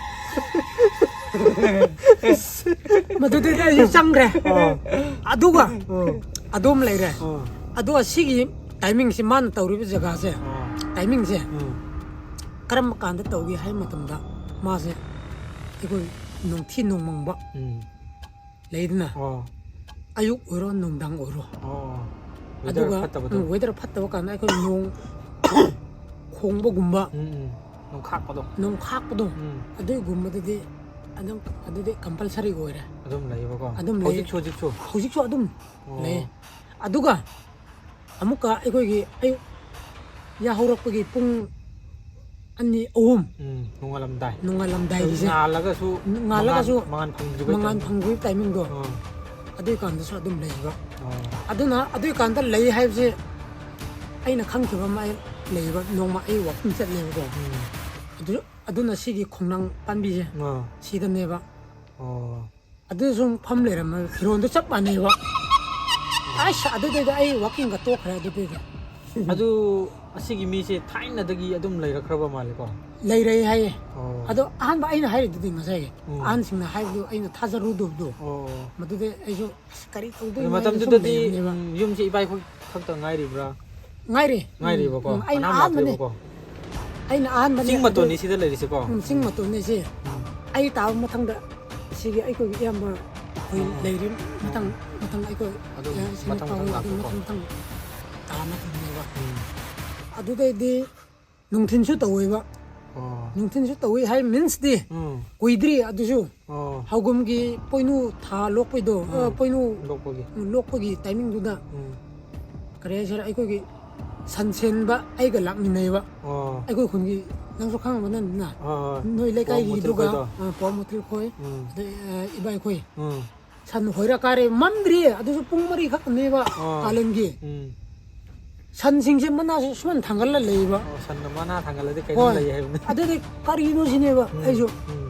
ꯃꯗꯨꯗꯩꯗꯤ ꯑꯩꯁꯨ ꯆꯪꯈ꯭ꯔꯦ꯫ ꯑꯣ ꯑꯗꯨꯒ ꯑꯣ ꯑꯗꯨꯝ ꯂꯩꯔꯦ꯫ ꯑꯣ ꯑꯗꯨꯒ ꯁꯤꯒꯤ ꯇꯥꯏꯃꯤꯡꯁꯦ ꯃꯥꯅ ꯇꯧꯔꯤꯕ ꯖꯒꯥꯁꯦ ꯑꯣ ꯇꯥꯏꯃꯤꯡꯁꯦ ꯎꯝ ꯀꯔꯝꯕ ꯀꯥꯟꯗ ꯇꯧꯒꯦ ꯍꯥꯏꯕ ꯃꯇꯝꯗ ꯃꯥꯁꯦ ꯑꯩꯈꯣꯏ ꯅꯨꯡꯊꯤ ꯅꯣꯡꯃꯪꯕ ꯎꯝ ꯂꯩꯗꯅ, ꯑꯣ ꯑꯌꯨꯛ ꯑꯣꯏꯔꯣ ꯅꯨꯡꯗꯥꯡ ꯑꯣꯏꯔꯣ, ꯑꯣ ꯋꯦꯗꯔ ꯑꯗꯨꯒ ꯐꯠꯇꯕꯗꯣ ꯋꯦꯗꯔ ꯐꯠꯇꯕ ꯀꯥꯟꯗ ꯑꯩꯈꯣꯏ ꯅꯣꯡ ꯈꯣꯡꯕꯒꯨꯝꯕ, ꯎꯝ ꯎꯝ ꯅꯣꯡꯈꯥꯛꯄꯗꯣ ꯅꯣꯡ ꯈꯥꯛꯄꯗꯣ, ꯎꯝ ꯑꯗꯨꯒꯨꯝꯕꯗꯗꯤ ꯑꯗꯨꯝ, ꯑꯗꯨꯗꯤ ꯀꯝꯄꯜꯁꯔꯤ ꯑꯣꯏꯔꯦ꯫ ꯑꯗꯨꯝ ꯂꯩꯌꯦꯕꯀꯣ꯫ ꯑꯗꯨꯝ ꯂꯩꯌꯦ꯫ ꯍꯧꯖꯤꯛꯁꯨ ꯍꯧꯖꯤꯛꯁꯨ ꯍꯧꯖꯤꯛꯁꯨ ꯑꯗꯨꯝ ꯑꯣ ꯂꯩ꯫ ꯑꯗꯨꯒ ꯑꯃꯨꯛꯀ ꯑꯩꯈꯣꯏꯒꯤ ꯑꯌꯨꯛ ꯌꯥꯍꯧꯔꯛꯄꯒꯤ ꯄꯨꯡ ꯑꯅꯤ ꯑꯍꯨꯝ ꯎꯝ ꯅꯣꯡꯉꯥꯜꯂꯝꯗꯥꯏ ꯅꯣꯡꯉꯥꯜꯂꯝꯗꯥꯏꯒꯤꯁꯦ, ꯉꯥꯜꯂꯒꯁꯨ ꯉꯥꯜꯂꯒꯁꯨ ꯃꯉꯥꯟ ꯐꯪꯗ꯭ꯔꯤꯕ ꯃꯉꯥꯟ timing. ꯐꯪꯗ꯭ꯔꯤꯕ ꯇꯥꯏꯃꯤꯡꯗꯣ, ꯑꯣ ꯑꯗꯨꯒꯤ ꯀꯥꯟꯗꯁꯨ ꯑꯗꯨꯝ ꯂꯩꯕ꯫ ꯑꯣ ꯑꯗꯨꯅ ꯑꯗꯨꯒꯤ ꯀꯥꯟꯗ ꯂꯩ ꯍꯥꯏꯕꯁꯦ ꯑꯩꯅ ꯈꯪꯈꯤꯕ ꯑꯃ ꯑꯩ ꯂꯩꯌꯦꯕ꯫ ꯅꯣꯡꯃ ꯑꯩ ꯋꯥꯛꯀꯤꯡ ꯆꯠꯂꯦꯕꯀꯣ, ꯎꯝ ꯑꯗꯨ ꯑꯗꯨꯅ ꯁꯤꯒꯤ ꯈꯣꯡꯅꯥꯡ ꯄꯥꯝꯕꯤꯁꯦ ꯑꯣ ꯁꯤꯗꯅꯦꯕ꯫ ꯑꯣ ꯑꯗꯨ ꯁꯨꯝ ꯐꯝ ꯂꯩꯔꯝꯃꯦ, ꯐꯤꯔꯣꯟꯗꯣ ꯆꯞ ꯃꯥꯟꯅꯩꯕ꯫ ꯑꯁ ꯑꯗꯨꯗꯩꯗꯤ ꯑꯩ ꯋꯥꯛꯀꯤꯡꯒ ꯇꯣꯛꯈ꯭ꯔꯦ꯫ ꯑꯗꯨꯗꯩꯗꯤ ꯑꯗꯨ ꯑꯁꯤꯒꯤ ꯃꯤꯁꯦ ꯊꯥꯏꯅꯗꯒꯤ ꯑꯗꯨꯝ ꯂꯩꯔꯛꯈ꯭ꯔꯕ ꯃꯥꯜꯂꯦꯀꯣ꯫ ꯂꯩꯔꯦ ꯍꯥꯏꯌꯦ꯫ ꯑꯣ ꯑꯗꯣ ꯑꯍꯥꯟꯕ ꯑꯩꯅ ꯍꯥꯏꯔꯤꯗꯨꯗꯤ ꯉꯁꯥꯏ ꯎꯝ. ꯑꯍꯟꯁꯤꯡꯅ ꯍꯥꯏꯕꯗꯨ ꯑꯩꯅ ꯊꯥꯖꯔꯨꯗꯕꯗꯣ, ꯑꯣ ꯃꯗꯨꯗ ꯑꯩꯁꯨ ꯑꯁ ꯀꯔꯤ ꯑꯗꯨ ꯇꯧꯗꯣꯏꯅꯣ ꯍꯥꯏꯅ ꯁꯨꯝ ꯃꯇꯝꯗꯨꯗꯗꯤ ꯂꯩꯕꯅꯦꯕ꯫ ꯎꯝ, ꯌꯨꯝꯁꯦ ꯏꯕꯥꯏ ꯈꯛ ꯈꯛꯇ ꯉꯥꯏꯔꯤꯕ꯭ꯔꯥ? ꯉꯥꯏꯔꯤ꯫ ꯉꯥꯏꯔꯤꯕꯀꯣ? ꯎꯝ, ꯑꯩꯅ ꯀꯅꯥꯝ ꯑꯍꯥꯟꯕꯅꯦ꯫ ꯂꯥꯛꯇꯦꯕꯀꯣ? ꯑꯩꯅ ꯑꯍꯥꯟꯕꯅꯦ꯫ ꯆꯤꯡ ꯑꯗꯨ ꯃꯇꯣꯟꯅꯤ ꯁꯤꯗ ꯂꯩꯔꯤꯁꯦꯀꯣ? ꯎꯝ, ꯆꯤꯡ ꯃꯇꯣꯟꯅꯦ ꯁꯤ꯫ ꯎꯝ. ꯑꯩ ꯇꯥꯕ ꯃꯊꯪꯗ ꯁꯤꯒꯤ ꯑꯩꯈꯣꯏꯒꯤ ꯏꯌꯥꯝꯕ ꯑꯩꯈꯣꯏ ꯎꯝ. ꯂꯩꯔꯤ꯫ ꯃꯊꯪ ꯃꯊꯪ ꯑꯩꯈꯣꯏ ꯑꯗꯨꯝ ꯑꯦ, ꯁꯤꯅ ꯃꯊꯪ ꯃꯊꯪ ꯇꯧꯋꯦ꯫ ꯑꯗꯨꯝ ꯂꯥꯛꯄꯀꯣ? ꯃꯊꯪ ꯃꯊꯪ ꯇꯥꯅꯈꯤꯕꯅꯦꯕ꯫ ꯎꯝ. ꯑꯗꯨꯗꯩꯗꯤ ꯅꯨꯡꯊꯤꯟꯁꯨ ꯇꯧꯋꯦꯕ꯫ ꯑꯣ. ꯅꯨꯡꯊꯤꯟꯁꯨ ꯇꯧꯋꯤ ꯍꯥꯏ ꯃꯤꯟꯁꯇꯤ ꯎꯝ. ꯀꯨꯏꯗ꯭ꯔꯤ ꯑꯗꯨꯁꯨ꯫ ꯑꯣ. ꯍꯧꯒꯨꯝꯒꯤ ꯄꯣꯏꯅꯨ ꯊꯥ ꯂꯣꯛꯄꯩꯗꯣ, ꯑ, ꯎꯝ. ꯄꯣꯏꯅꯨ ꯂꯣꯛꯄꯒꯤ. ꯂꯣꯛꯄꯒꯤ ꯇꯥꯏꯃꯤꯡꯗꯨꯗ ꯎꯝ. ꯀꯔꯤ ꯍꯥꯏꯁꯤꯔ, ꯑꯩꯈꯣꯏꯒꯤ ꯁꯟ ꯁꯦꯟꯕ ꯑꯩꯒ ꯂꯥꯛꯃꯤꯟꯅꯩꯕ꯫ ꯑꯣ. ꯑꯩꯈꯣꯏ ꯈꯨꯟꯒꯤ, ꯅꯪꯁꯨ ꯈꯪꯉꯝꯕ ꯅꯪꯅ, ꯑꯣ, ꯑꯣ. ꯅꯣꯏ ꯂꯩꯀꯥꯏꯒꯤꯗꯨꯒ, ꯄꯣꯝ ꯃꯨꯊ꯭ꯔꯤꯈꯣꯏꯗꯣ. ꯑ, ꯄꯣꯝ ꯃꯨꯊ꯭ꯔꯤꯈꯣꯏ, ꯎꯝ. ꯑꯗꯩ, ꯑ, ꯏꯕꯥꯏꯈꯣꯏ꯫ ꯎꯝ. ꯁꯟ ꯍꯣꯏꯔ ꯀꯥꯔꯦ, ꯃꯝꯗ꯭ꯔꯤꯌꯦ, ꯑꯗꯨꯁꯨ ꯄꯨꯡ ꯃꯔꯤ ꯈꯛꯇꯅꯦꯕ ꯑꯣ. ꯀꯥꯂꯦꯟꯒꯤ꯫ ꯎꯝ. ꯁꯟꯁꯤꯡꯁꯦ ꯃꯅꯥꯁꯦ ꯁꯨꯃꯥꯏꯅ ꯊꯥꯡꯒꯠꯂ ꯂꯩꯌꯦꯕ꯫ ꯑꯣ, ꯁꯟꯅ ꯃꯅꯥ ꯊꯥꯡꯒꯠꯂꯗꯤ ꯀꯩꯅꯣ ꯍꯣꯏ꯫ ꯂꯩ ꯍꯥꯏꯕꯅꯤ. ꯑꯗꯨꯗꯤ ꯀꯔꯤꯅꯣ ꯁꯤꯅꯦꯕ ꯎꯝ. ꯑꯩꯁꯨ꯫ ꯎꯝ.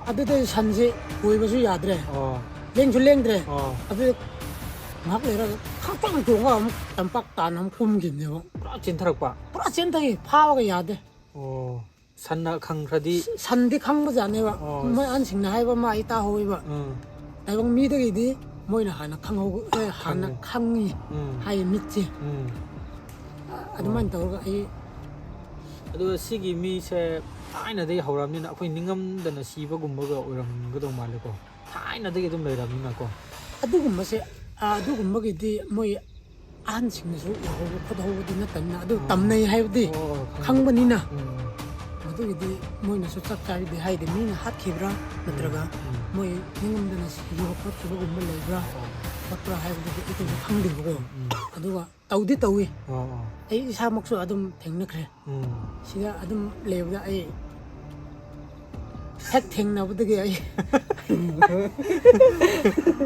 ꯑꯗꯨꯗꯩ ꯁꯟꯁꯦ ꯍꯣꯏꯕꯁꯨ ꯌꯥꯗ꯭ꯔꯦ, ꯑꯣ. ꯂꯦꯡꯁꯨ ꯂꯦꯡꯗ꯭ꯔꯦ꯫ ꯑꯣ. ꯑꯗꯨꯗ ꯉꯥꯏꯍꯥꯛ ꯂꯩꯔꯒ ꯈꯛꯇꯪ ꯇꯣꯡꯉꯒ ꯑꯃꯨꯛ ꯇꯝꯄꯥꯛ ꯇꯥꯟꯅ ꯑꯃꯨꯛ ꯀꯨꯝꯈꯤꯕꯅꯦꯕ꯫ ꯄꯨꯔꯥ ꯆꯦꯟꯊꯔꯛꯄ. ꯄꯨꯔꯥ ꯆꯦꯟꯊꯩ, ꯐꯥꯕꯒ ꯌꯥꯗꯦ꯫ ꯑꯣ. ꯁꯟꯅ ꯈꯪꯈ꯭ꯔꯗꯤ. ꯁꯟꯗꯤ ꯈꯪꯕꯖꯥꯠꯅꯦꯕ꯫ ꯑꯣ. ꯃꯣꯏ ꯑꯍꯟꯁꯤꯡꯅ ꯍꯥꯏꯕ ꯑꯃ ꯑꯩ ꯇꯥꯍꯧꯋꯦꯕ꯫ ꯎꯝ. ꯇꯥꯏꯕꯪ ꯃꯤꯗꯒꯤꯗꯤ ꯃꯣꯏꯅ ꯍꯥꯟꯅ ꯈꯪꯍꯧ-, ꯑꯦ, ꯍꯥꯟꯅ ꯈꯪꯉꯦ. ꯈꯪꯉꯤ ꯎꯝ. ꯍꯥꯏꯌꯦ ꯃꯤꯠꯁꯦ꯫ ꯎꯝ. ꯑꯗꯨꯃꯥꯏꯅ ꯇꯧꯔꯒ ꯑꯩ ꯑꯗꯣ ꯁꯤꯒꯤ ꯃꯤꯁꯦ ꯊꯥꯏꯅꯗꯒꯤ ꯍꯧꯔꯕꯅꯤꯅ ꯑꯩꯈꯣꯏ ꯅꯤꯡꯉꯝꯗꯅ ꯁꯤꯕꯒꯨꯝꯕꯒ ꯑꯣꯏꯔꯝꯒꯗꯧ ꯃꯥꯜꯂꯦꯀꯣ, ꯊꯥꯏꯅꯗꯒꯤ ꯑꯗꯨꯝ ꯂꯩꯔꯕꯅꯤꯅꯀꯣ꯫ ꯑꯗꯨꯒꯨꯝꯕꯁꯦ ꯑ, ꯑꯗꯨꯒꯨꯝꯕꯒꯤꯗꯤ ꯃꯣꯏ ꯑꯍꯟꯁꯤꯡꯅꯁꯨ ꯎꯍꯧꯕ ꯈꯣꯠꯍꯧꯕꯗꯤ ꯅꯠꯇꯕꯅꯤꯅ ꯑꯗꯨ ꯇꯝꯅꯩ ꯍꯥꯏꯕꯗꯤ ꯑꯣ, ꯈꯪꯉꯦ꯫ ꯈꯪꯕꯅꯤꯅ ꯎꯝ, ꯃꯗꯨꯒꯤꯗꯤ ꯃꯣꯏꯅꯁꯨ ꯆꯞ ꯆꯥꯕꯤꯗꯤ ꯍꯥꯏꯗꯦ꯫ ꯃꯤꯅ ꯍꯥꯠꯈꯤꯕ꯭ꯔꯥ ꯅꯠꯇ꯭ꯔꯒ ꯎꯝ, ꯃꯣꯏ ꯅꯤꯡꯉꯝꯗꯅ ꯁꯤꯈꯤꯕ ꯈꯣꯠꯈꯤꯕꯒꯨꯝꯕ ꯂꯩꯕ꯭ꯔꯥ ꯑꯣ, ꯈꯣꯠꯄ꯭ꯔꯥ ꯍꯥꯏꯕꯗꯨꯗꯤ ꯑꯩꯈꯣꯏꯁꯨ ꯈꯪꯗꯦꯕꯀꯣ꯫ ꯎꯝ, ꯑꯗꯨꯒ ꯇꯧꯗꯤ ꯇꯧꯏ꯫ ꯑꯣ, ꯑꯣ, ꯑꯩ ꯏꯁꯥꯃꯛꯁꯨ ꯑꯗꯨꯝ ꯊꯦꯡꯅꯈ꯭ꯔꯦ꯫ ꯎꯝ, ꯁꯤꯗ ꯑꯗꯨꯝ ꯂꯩꯕꯗ ꯑꯩ ꯍꯦꯛ ꯊꯦꯡꯅꯕꯗꯒꯤ ꯑꯩ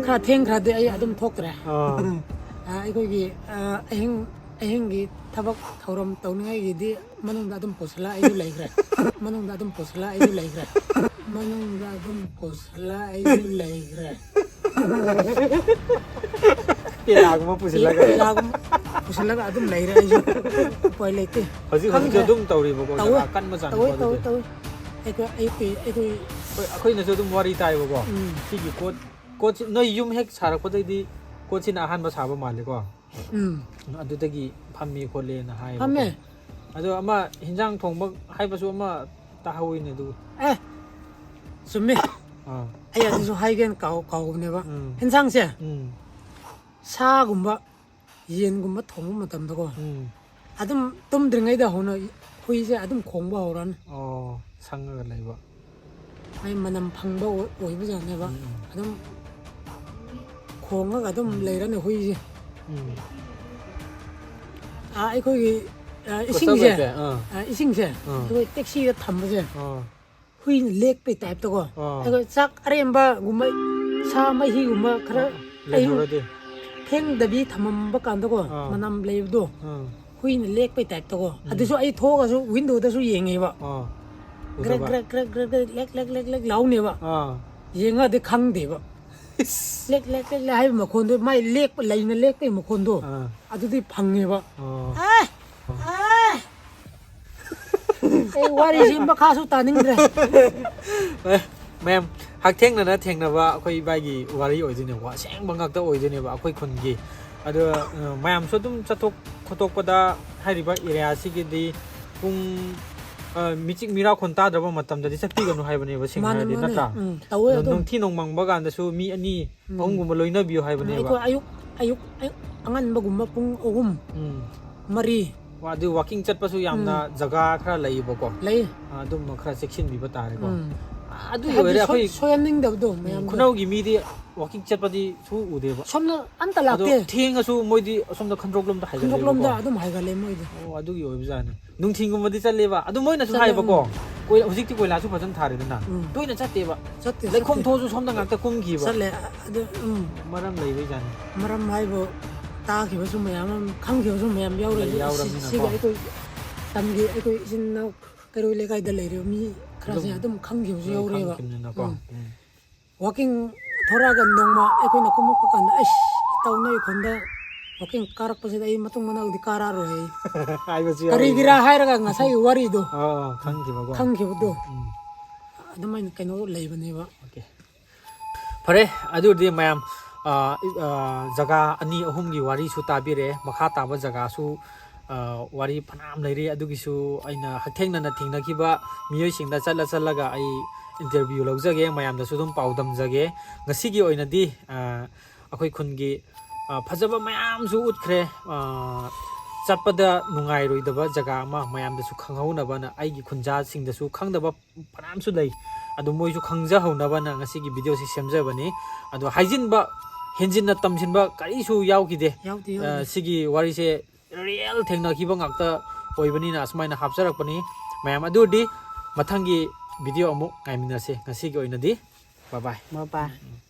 ꯈꯔ ꯊꯦꯡꯈ꯭ꯔꯗꯤ ꯑꯩ ꯑꯗꯨꯝ ꯊꯣꯛꯇ꯭ꯔꯦ꯫ ꯑꯣ, ꯑ, ꯑꯩꯈꯣꯏꯒꯤ ꯑ, ꯑꯍꯤꯡ ꯑꯍꯤꯡꯒꯤ ꯊꯕꯛ ꯊꯧꯔꯝ ꯇꯧꯅꯤꯡꯉꯥꯏꯒꯤꯗꯤ ꯃꯅꯨꯡꯗ ꯑꯗꯨꯝ ꯄꯨꯁꯜꯂ ꯑꯩꯁꯨ ꯂꯩꯈ꯭ꯔꯦ꯫ ꯃꯅꯨꯡꯗ ꯑꯗꯨꯝ ꯄꯨꯁꯜꯂ ꯑꯩꯁꯨ ꯂꯩꯈ꯭ꯔꯦ꯫ ꯃꯅꯨꯡꯗ ꯑꯗꯨꯝ ꯄꯨꯁꯜꯂ ꯑꯩꯁꯨ ꯂꯩꯈ꯭ꯔꯦ꯫ ꯄꯦꯂꯥꯒꯨꯝꯕ ꯄꯨꯁꯤꯜꯂꯒ꯫ ꯄꯦꯂꯥꯒꯨꯝꯕ ꯄꯨꯁꯜꯂꯒ ꯑꯗꯨꯝ ꯂꯩꯔꯦ ꯑꯩꯁꯨ꯫ ꯎꯄꯥꯏ ꯂꯩꯇꯦ꯫ ꯍꯧꯖꯤꯛ ꯍꯧꯖꯤꯛꯁꯨ ꯈꯪꯗ꯭ꯔꯦ꯫ ꯑꯗꯨꯝ ꯇꯧꯔꯤꯕꯀꯣ, ꯇꯧꯋꯦ꯫ ꯖꯒꯥ ꯀꯟꯕ ꯆꯥꯡꯗꯀꯣ ꯇꯧꯋꯦ ꯇꯧꯋꯦ ꯑꯗꯨꯗꯤ? ꯇꯧꯋꯦ꯫ ꯑꯩꯈꯣꯏ ꯑꯩꯈꯣꯏ ꯑꯩꯈꯣꯏ ꯍꯣꯏ, ꯑꯩꯈꯣꯏꯅꯁꯨ ꯑꯗꯨꯝ ꯋꯥꯔꯤ ꯇꯥꯏꯕꯀꯣ꯫ ꯎꯝ꯫ ꯁꯤꯒꯤ ꯀꯣꯠ ꯀꯣꯠꯁꯤ ꯅꯣꯏ ꯌꯨꯝ ꯍꯦꯛ ꯁꯥꯔꯛꯄꯗꯩꯗꯤ ꯀꯣꯠꯁꯤꯅ ꯑꯍꯥꯟꯕ ꯁꯥꯕ ꯃꯥꯜꯂꯦꯀꯣ꯫ ꯎꯝ꯫ ꯑꯗꯨꯗꯒꯤ ꯐꯝꯃꯤ ꯈꯣꯠꯂꯦꯅ ꯍꯥꯏꯌꯦꯕꯀꯣ꯫ ꯐꯝꯃꯦ꯫ ꯑꯗꯣ ꯑꯃ ꯍꯤꯟꯖꯥꯡ ꯊꯣꯡꯕ ꯍꯥꯏꯕꯁꯨ ꯑꯃ ꯇꯥꯍꯧꯋꯤꯅꯦ ꯑꯗꯨ꯫ ꯑꯦ ꯆꯨꯝꯃꯦ꯫ ꯑꯥ꯫ ꯑꯩ ꯑꯗꯨꯁꯨ ꯍꯥꯏꯒꯦꯅ ꯀꯥꯎ ꯀꯥꯎꯕꯅꯦꯕ꯫ ꯎꯝ꯫ ꯍꯤꯟꯖꯥꯡꯁꯦ ꯎꯝ꯫ ꯁꯥꯒꯨꯝꯕ ꯌꯦꯟꯒꯨꯝꯕ ꯊꯣꯡꯕ ꯃꯇꯝꯗꯀꯣ ꯎꯝ꯫ ꯑꯗꯨꯝ ꯇꯨꯝꯗ꯭ꯔꯤꯉꯩꯗ ꯍꯧꯅ ꯍꯨꯏꯁꯦ ꯑꯗꯨꯝ ꯈꯣꯡꯕ ꯍꯧꯔꯅꯤ꯫ ꯑꯣ, ꯁꯪꯉꯒ ꯂꯩꯕ꯫ ꯃꯥꯏ ꯃꯅꯝ ꯐꯪꯕ ꯑꯣꯏ- ꯑꯣꯏꯕꯖꯥꯠꯅꯦꯕ꯫ ꯎꯝ꯫ ꯑꯗꯨꯝ ꯈꯣꯡꯉꯒ ꯑꯗꯨꯝ ꯂꯩꯔꯅꯤ ꯍꯨꯏꯁꯦ꯫ ꯎꯝ꯫ ꯑꯥ, ꯑꯩꯈꯣꯏꯒꯤ ꯑꯥ, ꯈꯨꯠꯇ ꯏꯁꯤꯡꯁꯦ ꯂꯩꯇꯦ, ꯑꯥ꯫ ꯑꯥ, ꯏꯁꯤꯡꯁꯦ ꯑꯥ꯫ ꯑꯩꯈꯣꯏ ꯇꯦꯛꯁꯤꯗ ꯊꯝꯕꯁꯦ ꯑꯥ꯫ ꯍꯨꯏꯅ ꯂꯦꯛꯄꯩ ꯇꯥꯏꯞꯇꯀꯣ꯫ ꯑꯥ꯫ ꯑꯩꯈꯣꯏ ꯆꯥꯛ ꯑꯔꯦꯝꯕꯒꯨꯝꯕ ꯁꯥ ꯃꯍꯤꯒꯨꯝꯕ ꯈꯔ ꯑꯩ ꯂꯩꯍꯧꯔꯗꯤ꯫ ꯐꯦꯡꯗꯕꯤ ꯊꯝꯃꯝꯕ ꯀꯥꯟꯗꯀꯣ ꯑꯥ꯫ ꯃꯅꯝ ꯂꯩꯕꯗꯣ ꯑꯥ꯫ ꯍꯨꯏꯅ ꯂꯦꯛꯄꯩ ꯇꯥꯏꯞꯇꯀꯣ꯫ ꯑꯗꯨꯁꯨ ꯑꯩ ꯊꯣꯛꯑꯒꯁꯨ ꯋꯤꯟꯗꯣꯗꯁꯨ ꯌꯦꯡꯉꯦꯕ꯫ ꯑꯥ꯫ ꯒ꯭ꯔꯦꯛ ꯎꯗꯕ꯫ ꯒ꯭ꯔꯦꯛ ꯒ꯭ꯔꯦꯛ ꯒ꯭ꯔꯦꯛ ꯒ꯭ꯔꯦꯛ ꯂꯦꯛ ꯂꯦꯛ ꯂꯦꯛ ꯂꯦꯛ ꯂꯥꯎꯅꯦꯕ꯫ ꯑꯥ꯫ ꯌꯦꯡꯉꯗꯤ ꯈꯪꯗꯦꯕ꯫ ꯂꯦꯛ ꯂꯦꯛ ꯂꯦꯛ ꯂꯦꯛ ꯍꯥꯏꯕ ꯃꯈꯣꯟꯗꯣ ꯃꯥꯏ ꯂꯦꯛꯄ ꯂꯩꯅ ꯂꯦꯛꯄꯩ ꯃꯈꯣꯟꯗꯣ ꯑꯥ꯫ ꯑꯗꯨꯗꯤ ꯐꯪꯉꯦꯕ꯫ ꯑꯣ꯫ ꯑꯦ! ꯑꯦ! ꯑꯩ ꯋꯥꯔꯤꯁꯤ ꯃꯈꯥꯁꯨ ꯇꯥꯅꯤꯡꯗ꯭ꯔꯦ꯫ ꯑꯦ, ꯃꯌꯥꯝ ꯍꯛꯊꯦꯡꯅꯅ ꯊꯦꯡꯅꯕ ꯑꯩꯈꯣꯏ ꯏꯕꯥꯏꯒꯤ ꯋꯥꯔꯤ ꯑꯣꯏꯗꯣꯏꯅꯦꯕꯀꯣ, ꯑꯁꯦꯡꯕ ꯉꯥꯛꯇ ꯑꯣꯏꯗꯣꯏꯅꯦꯕ ꯑꯩꯈꯣꯏ ꯈꯨꯟꯒꯤ꯫ ꯑꯗꯣ ꯑ, ꯃꯌꯥꯝꯁꯨ ꯑꯗꯨꯝ ꯆꯠꯊꯣꯛ ꯈꯣꯠꯇꯣꯛꯄꯗ ꯍꯥꯏꯔꯤꯕ ꯑꯦꯔꯤꯌꯥꯁꯤꯒꯤꯗꯤ ꯄꯨꯡ, ꯑ, ꯃꯤꯆꯤꯛ ꯃꯤꯔꯥꯈꯣꯟ ꯇꯥꯗ꯭ꯔꯕ ꯃꯇꯝꯗꯗꯤ ꯆꯠꯄꯤꯒꯅꯨ ꯍꯥꯏꯕꯅꯦꯕ, ꯁꯦꯡꯅ ꯃꯥꯅꯦ, ꯍꯥꯏꯔꯗꯤ, ꯃꯥꯅꯦ꯫ ꯅꯠꯇ꯭ꯔꯥ? ꯎꯝ, ꯇꯧꯋꯦ ꯑꯗꯣ ꯑꯗꯨꯝ꯫ ꯅꯨꯡꯊꯤ ꯅꯣꯡꯃꯪꯕ ꯀꯥꯟꯗꯁꯨ ꯃꯤ ꯑꯅꯤ, ꯎꯝ꯫ ꯑꯍꯨꯝꯒꯨꯝꯕ ꯂꯣꯏꯅꯕꯤꯌꯨ ꯍꯥꯏꯕꯅꯦꯕ꯫ ꯑꯩꯈꯣꯏ ꯑꯌꯨꯛ, ꯑꯌꯨꯛ, ꯑꯌꯨꯛ ꯑꯉꯟꯕꯒꯨꯝꯕ ꯄꯨꯡ ꯑꯍꯨꯝ, ꯎꯝ꯫ ꯃꯔꯤ꯫ ꯋꯥ-, ꯑꯗꯨ walking ꯆꯠꯄꯁꯨ ꯌꯥꯝꯅ ꯖꯒꯥ ꯈꯔ ꯂꯩꯌꯦꯕꯀꯣ꯫ ꯂꯩ꯫ ꯑ, ꯑꯗꯨꯝꯕ ꯈꯔ ꯆꯦꯛꯁꯤꯟꯕꯤꯕ ꯇꯥꯔꯦꯀꯣ꯫ ꯎꯝ꯫ ꯑꯗꯨꯒꯤ ꯍꯥꯏꯕꯗꯤ ꯑꯣꯏꯔꯦ ꯑꯩꯈꯣꯏ ꯁꯣꯏ-, ꯁꯣꯏꯍꯟꯅꯤꯡꯗꯕꯗꯣ ꯎꯝ, ꯃꯌꯥꯝꯗꯣ꯫ ꯈꯨꯅꯧꯒꯤ ꯃꯤꯗꯤ walking ꯆꯠꯄꯗꯤ ꯁꯨ ꯎꯗꯦꯕ꯫ ꯁꯣꯝꯅ ꯑꯝꯇ ꯑꯗꯣ ꯂꯥꯛꯇꯦ꯫ ꯊꯦꯡꯉꯁꯨ ꯃꯣꯏꯗꯤ ꯑꯁꯣꯝꯗ ꯈꯟꯗ꯭ꯔꯣꯛꯂꯣꯝꯗ ꯈꯟꯗ꯭ꯔꯣꯛꯂꯣꯝꯗ ꯍꯥꯏꯒꯠꯂꯦꯕꯀꯣ꯫ ꯑꯗꯨꯝ ꯍꯥꯏꯒꯠꯂꯦ ꯃꯣꯏꯗꯤ꯫ ꯑꯣ, ꯑꯗꯨꯒꯤ ꯑꯣꯏꯕꯖꯥꯠꯅꯤ꯫ ꯅꯨꯡꯊꯤꯟꯒꯨꯝꯕꯗꯤ ꯆꯠꯂꯦꯕ꯫ ꯑꯗꯨ ꯃꯣꯏꯅꯁꯨ ꯆꯠꯂꯦ, ꯍꯥꯏꯕꯀꯣ꯫ ꯎꯝ꯫ ꯀꯣꯏ-, ꯍꯧꯖꯤꯛꯇꯤ ꯀꯣꯏꯂꯥꯁꯨ ꯐꯖꯅ ꯊꯥꯔꯦꯗꯅ꯫ ꯎꯝ꯫ ꯇꯣꯏꯅ ꯆꯠꯇꯦꯕ꯫ ꯆꯠꯇꯦ, ꯂꯩꯈꯣꯝ ꯆꯠꯇꯦ꯫ ꯊꯣꯛꯑꯁꯨ ꯁꯣꯝꯗ ꯉꯥꯛꯇ ꯀꯨꯝꯈꯤꯕ꯫ ꯆꯠꯂꯦ꯫ ꯑꯗꯨ, ꯎꯝ꯫ ꯃꯔꯝ ꯂꯩꯕꯩꯖꯥꯠꯅꯤ꯫ ꯃꯔꯝ ꯍꯥꯏꯕꯨ ꯇꯥꯈꯤꯕꯁꯨ ꯃꯌꯥꯝ ꯑꯃ, ꯈꯪꯈꯤꯕꯁꯨ ꯃꯌꯥꯝ ꯌꯥꯎꯔꯦ꯫ ꯂꯩ, ꯁꯤ-, ꯌꯥꯎꯔꯕꯅꯤꯅꯀꯣ꯫ ꯁꯤꯒꯤ ꯑꯩꯈꯣꯏ ꯇꯝꯒꯤ ꯑꯩꯈꯣꯏ ꯏꯆꯤꯟ ꯏꯅꯥꯎ ꯀꯩꯔꯣꯏ ꯂꯩꯀꯥꯏꯗ ꯂꯩꯔꯤꯕ ꯃꯤ ꯈꯔꯁꯦ ꯑꯗꯨꯝ ꯈꯪꯈꯤꯕꯁꯨ ꯂꯣꯏ ꯌꯥꯎꯔꯦꯕ꯫ ꯈꯪꯈꯤꯕꯅꯤꯅꯀꯣ꯫ ꯎꯝ꯫ ꯎꯝ꯫ Walking ꯊꯣꯔꯛꯑꯒ ꯅꯣꯡꯃ ꯑꯩꯈꯣꯏꯅ ꯀꯨꯝꯃꯛꯄ ꯀꯥꯟꯗ, "ꯑꯩꯁ, ꯏꯇꯥꯎ ꯅꯣꯏ ꯈꯨꯟꯗ walking ꯀꯥꯔꯛꯄꯁꯤꯗ ꯑꯩ ꯃꯇꯨꯡ ꯃꯅꯥꯎꯗꯤ ꯀꯥꯔꯛꯑꯔꯣꯏ" ꯍꯥꯏ꯫ ꯍꯥꯏꯕꯁꯨ ꯀꯔꯤꯒꯤꯔꯥ ꯌꯥꯎꯔꯤꯕ꯫ ꯍꯥꯏꯔꯒ ꯉꯁꯥꯏꯒꯤ ꯋꯥꯔꯤꯗꯣ ꯑꯥ, ꯈꯪꯈꯤꯕꯀꯣ꯫ ꯈꯪꯈꯤꯕꯗꯣ꯫ ꯎꯝ꯫ ꯑꯗꯨꯃꯥꯏꯅ ꯀꯩꯅꯣ ꯂꯩꯕꯅꯦꯕ꯫ Okay꯫ ꯐꯔꯦ, ꯑꯗꯨ ꯑꯣꯏꯔꯗꯤ ꯃꯌꯥꯝ, ꯑ, ꯑ, ꯖꯒꯥ ꯑꯅꯤ ꯑꯍꯨꯝꯒꯤ ꯋꯥꯔꯤꯁꯨ ꯇꯥꯕꯤꯔꯦ, ꯃꯈꯥ ꯇꯥꯕ ꯖꯒꯥꯁꯨ, ꯑ, ꯋꯥꯔꯤ ꯐꯅꯌꯥꯝ ꯂꯩꯔꯤ꯫ ꯑꯗꯨꯒꯤꯁꯨ ꯑꯩꯅ ꯍꯛꯊꯦꯡꯅꯅ ꯊꯦꯡꯅꯈꯤꯕ ꯃꯤꯑꯣꯏꯁꯤꯡꯗ ꯆꯠꯂ ꯆꯠꯂꯒ ꯑꯩ interview ꯂꯧꯖꯒꯦ, ꯃꯌꯥꯝꯗꯁꯨ ꯑꯗꯨꯝ ꯄꯥꯎꯗꯝꯖꯒꯦ꯫ ꯉꯁꯤꯒꯤ ꯑꯣꯏꯅꯗꯤ, ꯑ, ꯑꯩꯈꯣꯏ ꯈꯨꯟꯒꯤ, ꯑ, ꯐꯖꯕ ꯃꯌꯥꯝꯁꯨ ꯎꯠꯈ꯭ꯔꯦ꯫ ꯑ, ꯆꯠꯄꯗ ꯅꯨꯡꯉꯥꯏꯔꯣꯏꯗꯕ ꯖꯒꯥ ꯑꯃ, ꯃꯌꯥꯝꯗꯁꯨ ꯈꯪꯍꯧꯅꯕꯅ ꯑꯩꯒꯤ ꯈꯨꯟꯖꯥꯁꯤꯡꯗꯁꯨ ꯈꯪꯗꯕ ꯐꯅꯌꯥꯝꯁꯨ ꯂꯩ꯫ ꯑꯗꯨ ꯃꯣꯏꯁꯨ ꯈꯪꯖꯍꯧꯅꯕꯅ ꯉꯁꯤꯒꯤ video ꯁꯤ ꯁꯦꯝꯖꯕꯅꯤ꯫ ꯑꯗꯣ ꯍꯥꯏꯖꯤꯟꯕ, ꯍꯦꯟꯖꯤꯟꯅ ꯇꯝꯁꯤꯟꯕ ꯀꯔꯤꯁꯨ ꯌꯥꯎꯈꯤꯗꯦ꯫ ꯌꯥꯎꯗꯦ, ꯑ, ꯌꯥꯎꯗꯦ꯫ ꯁꯤꯒꯤ ꯋꯥꯔꯤꯁꯦ real ꯊꯦꯡꯅꯈꯤꯕ ꯉꯥꯛꯇ ꯑꯣꯏꯕꯅꯤꯅ ꯑꯁꯨꯃꯥꯏꯅ ꯍꯥꯞꯆꯔꯛꯄꯅꯤ꯫ ꯃꯌꯥꯝ, ꯑꯗꯨ ꯑꯣꯏꯔꯗꯤ ꯃꯊꯪꯒꯤ video ꯑꯃꯨꯛ ꯉꯥꯏꯃꯤꯟꯅꯁꯦ꯫ ꯉꯁꯤꯒꯤ ꯑꯣꯏꯅꯗꯤ bye bye꯫ Bye bye꯫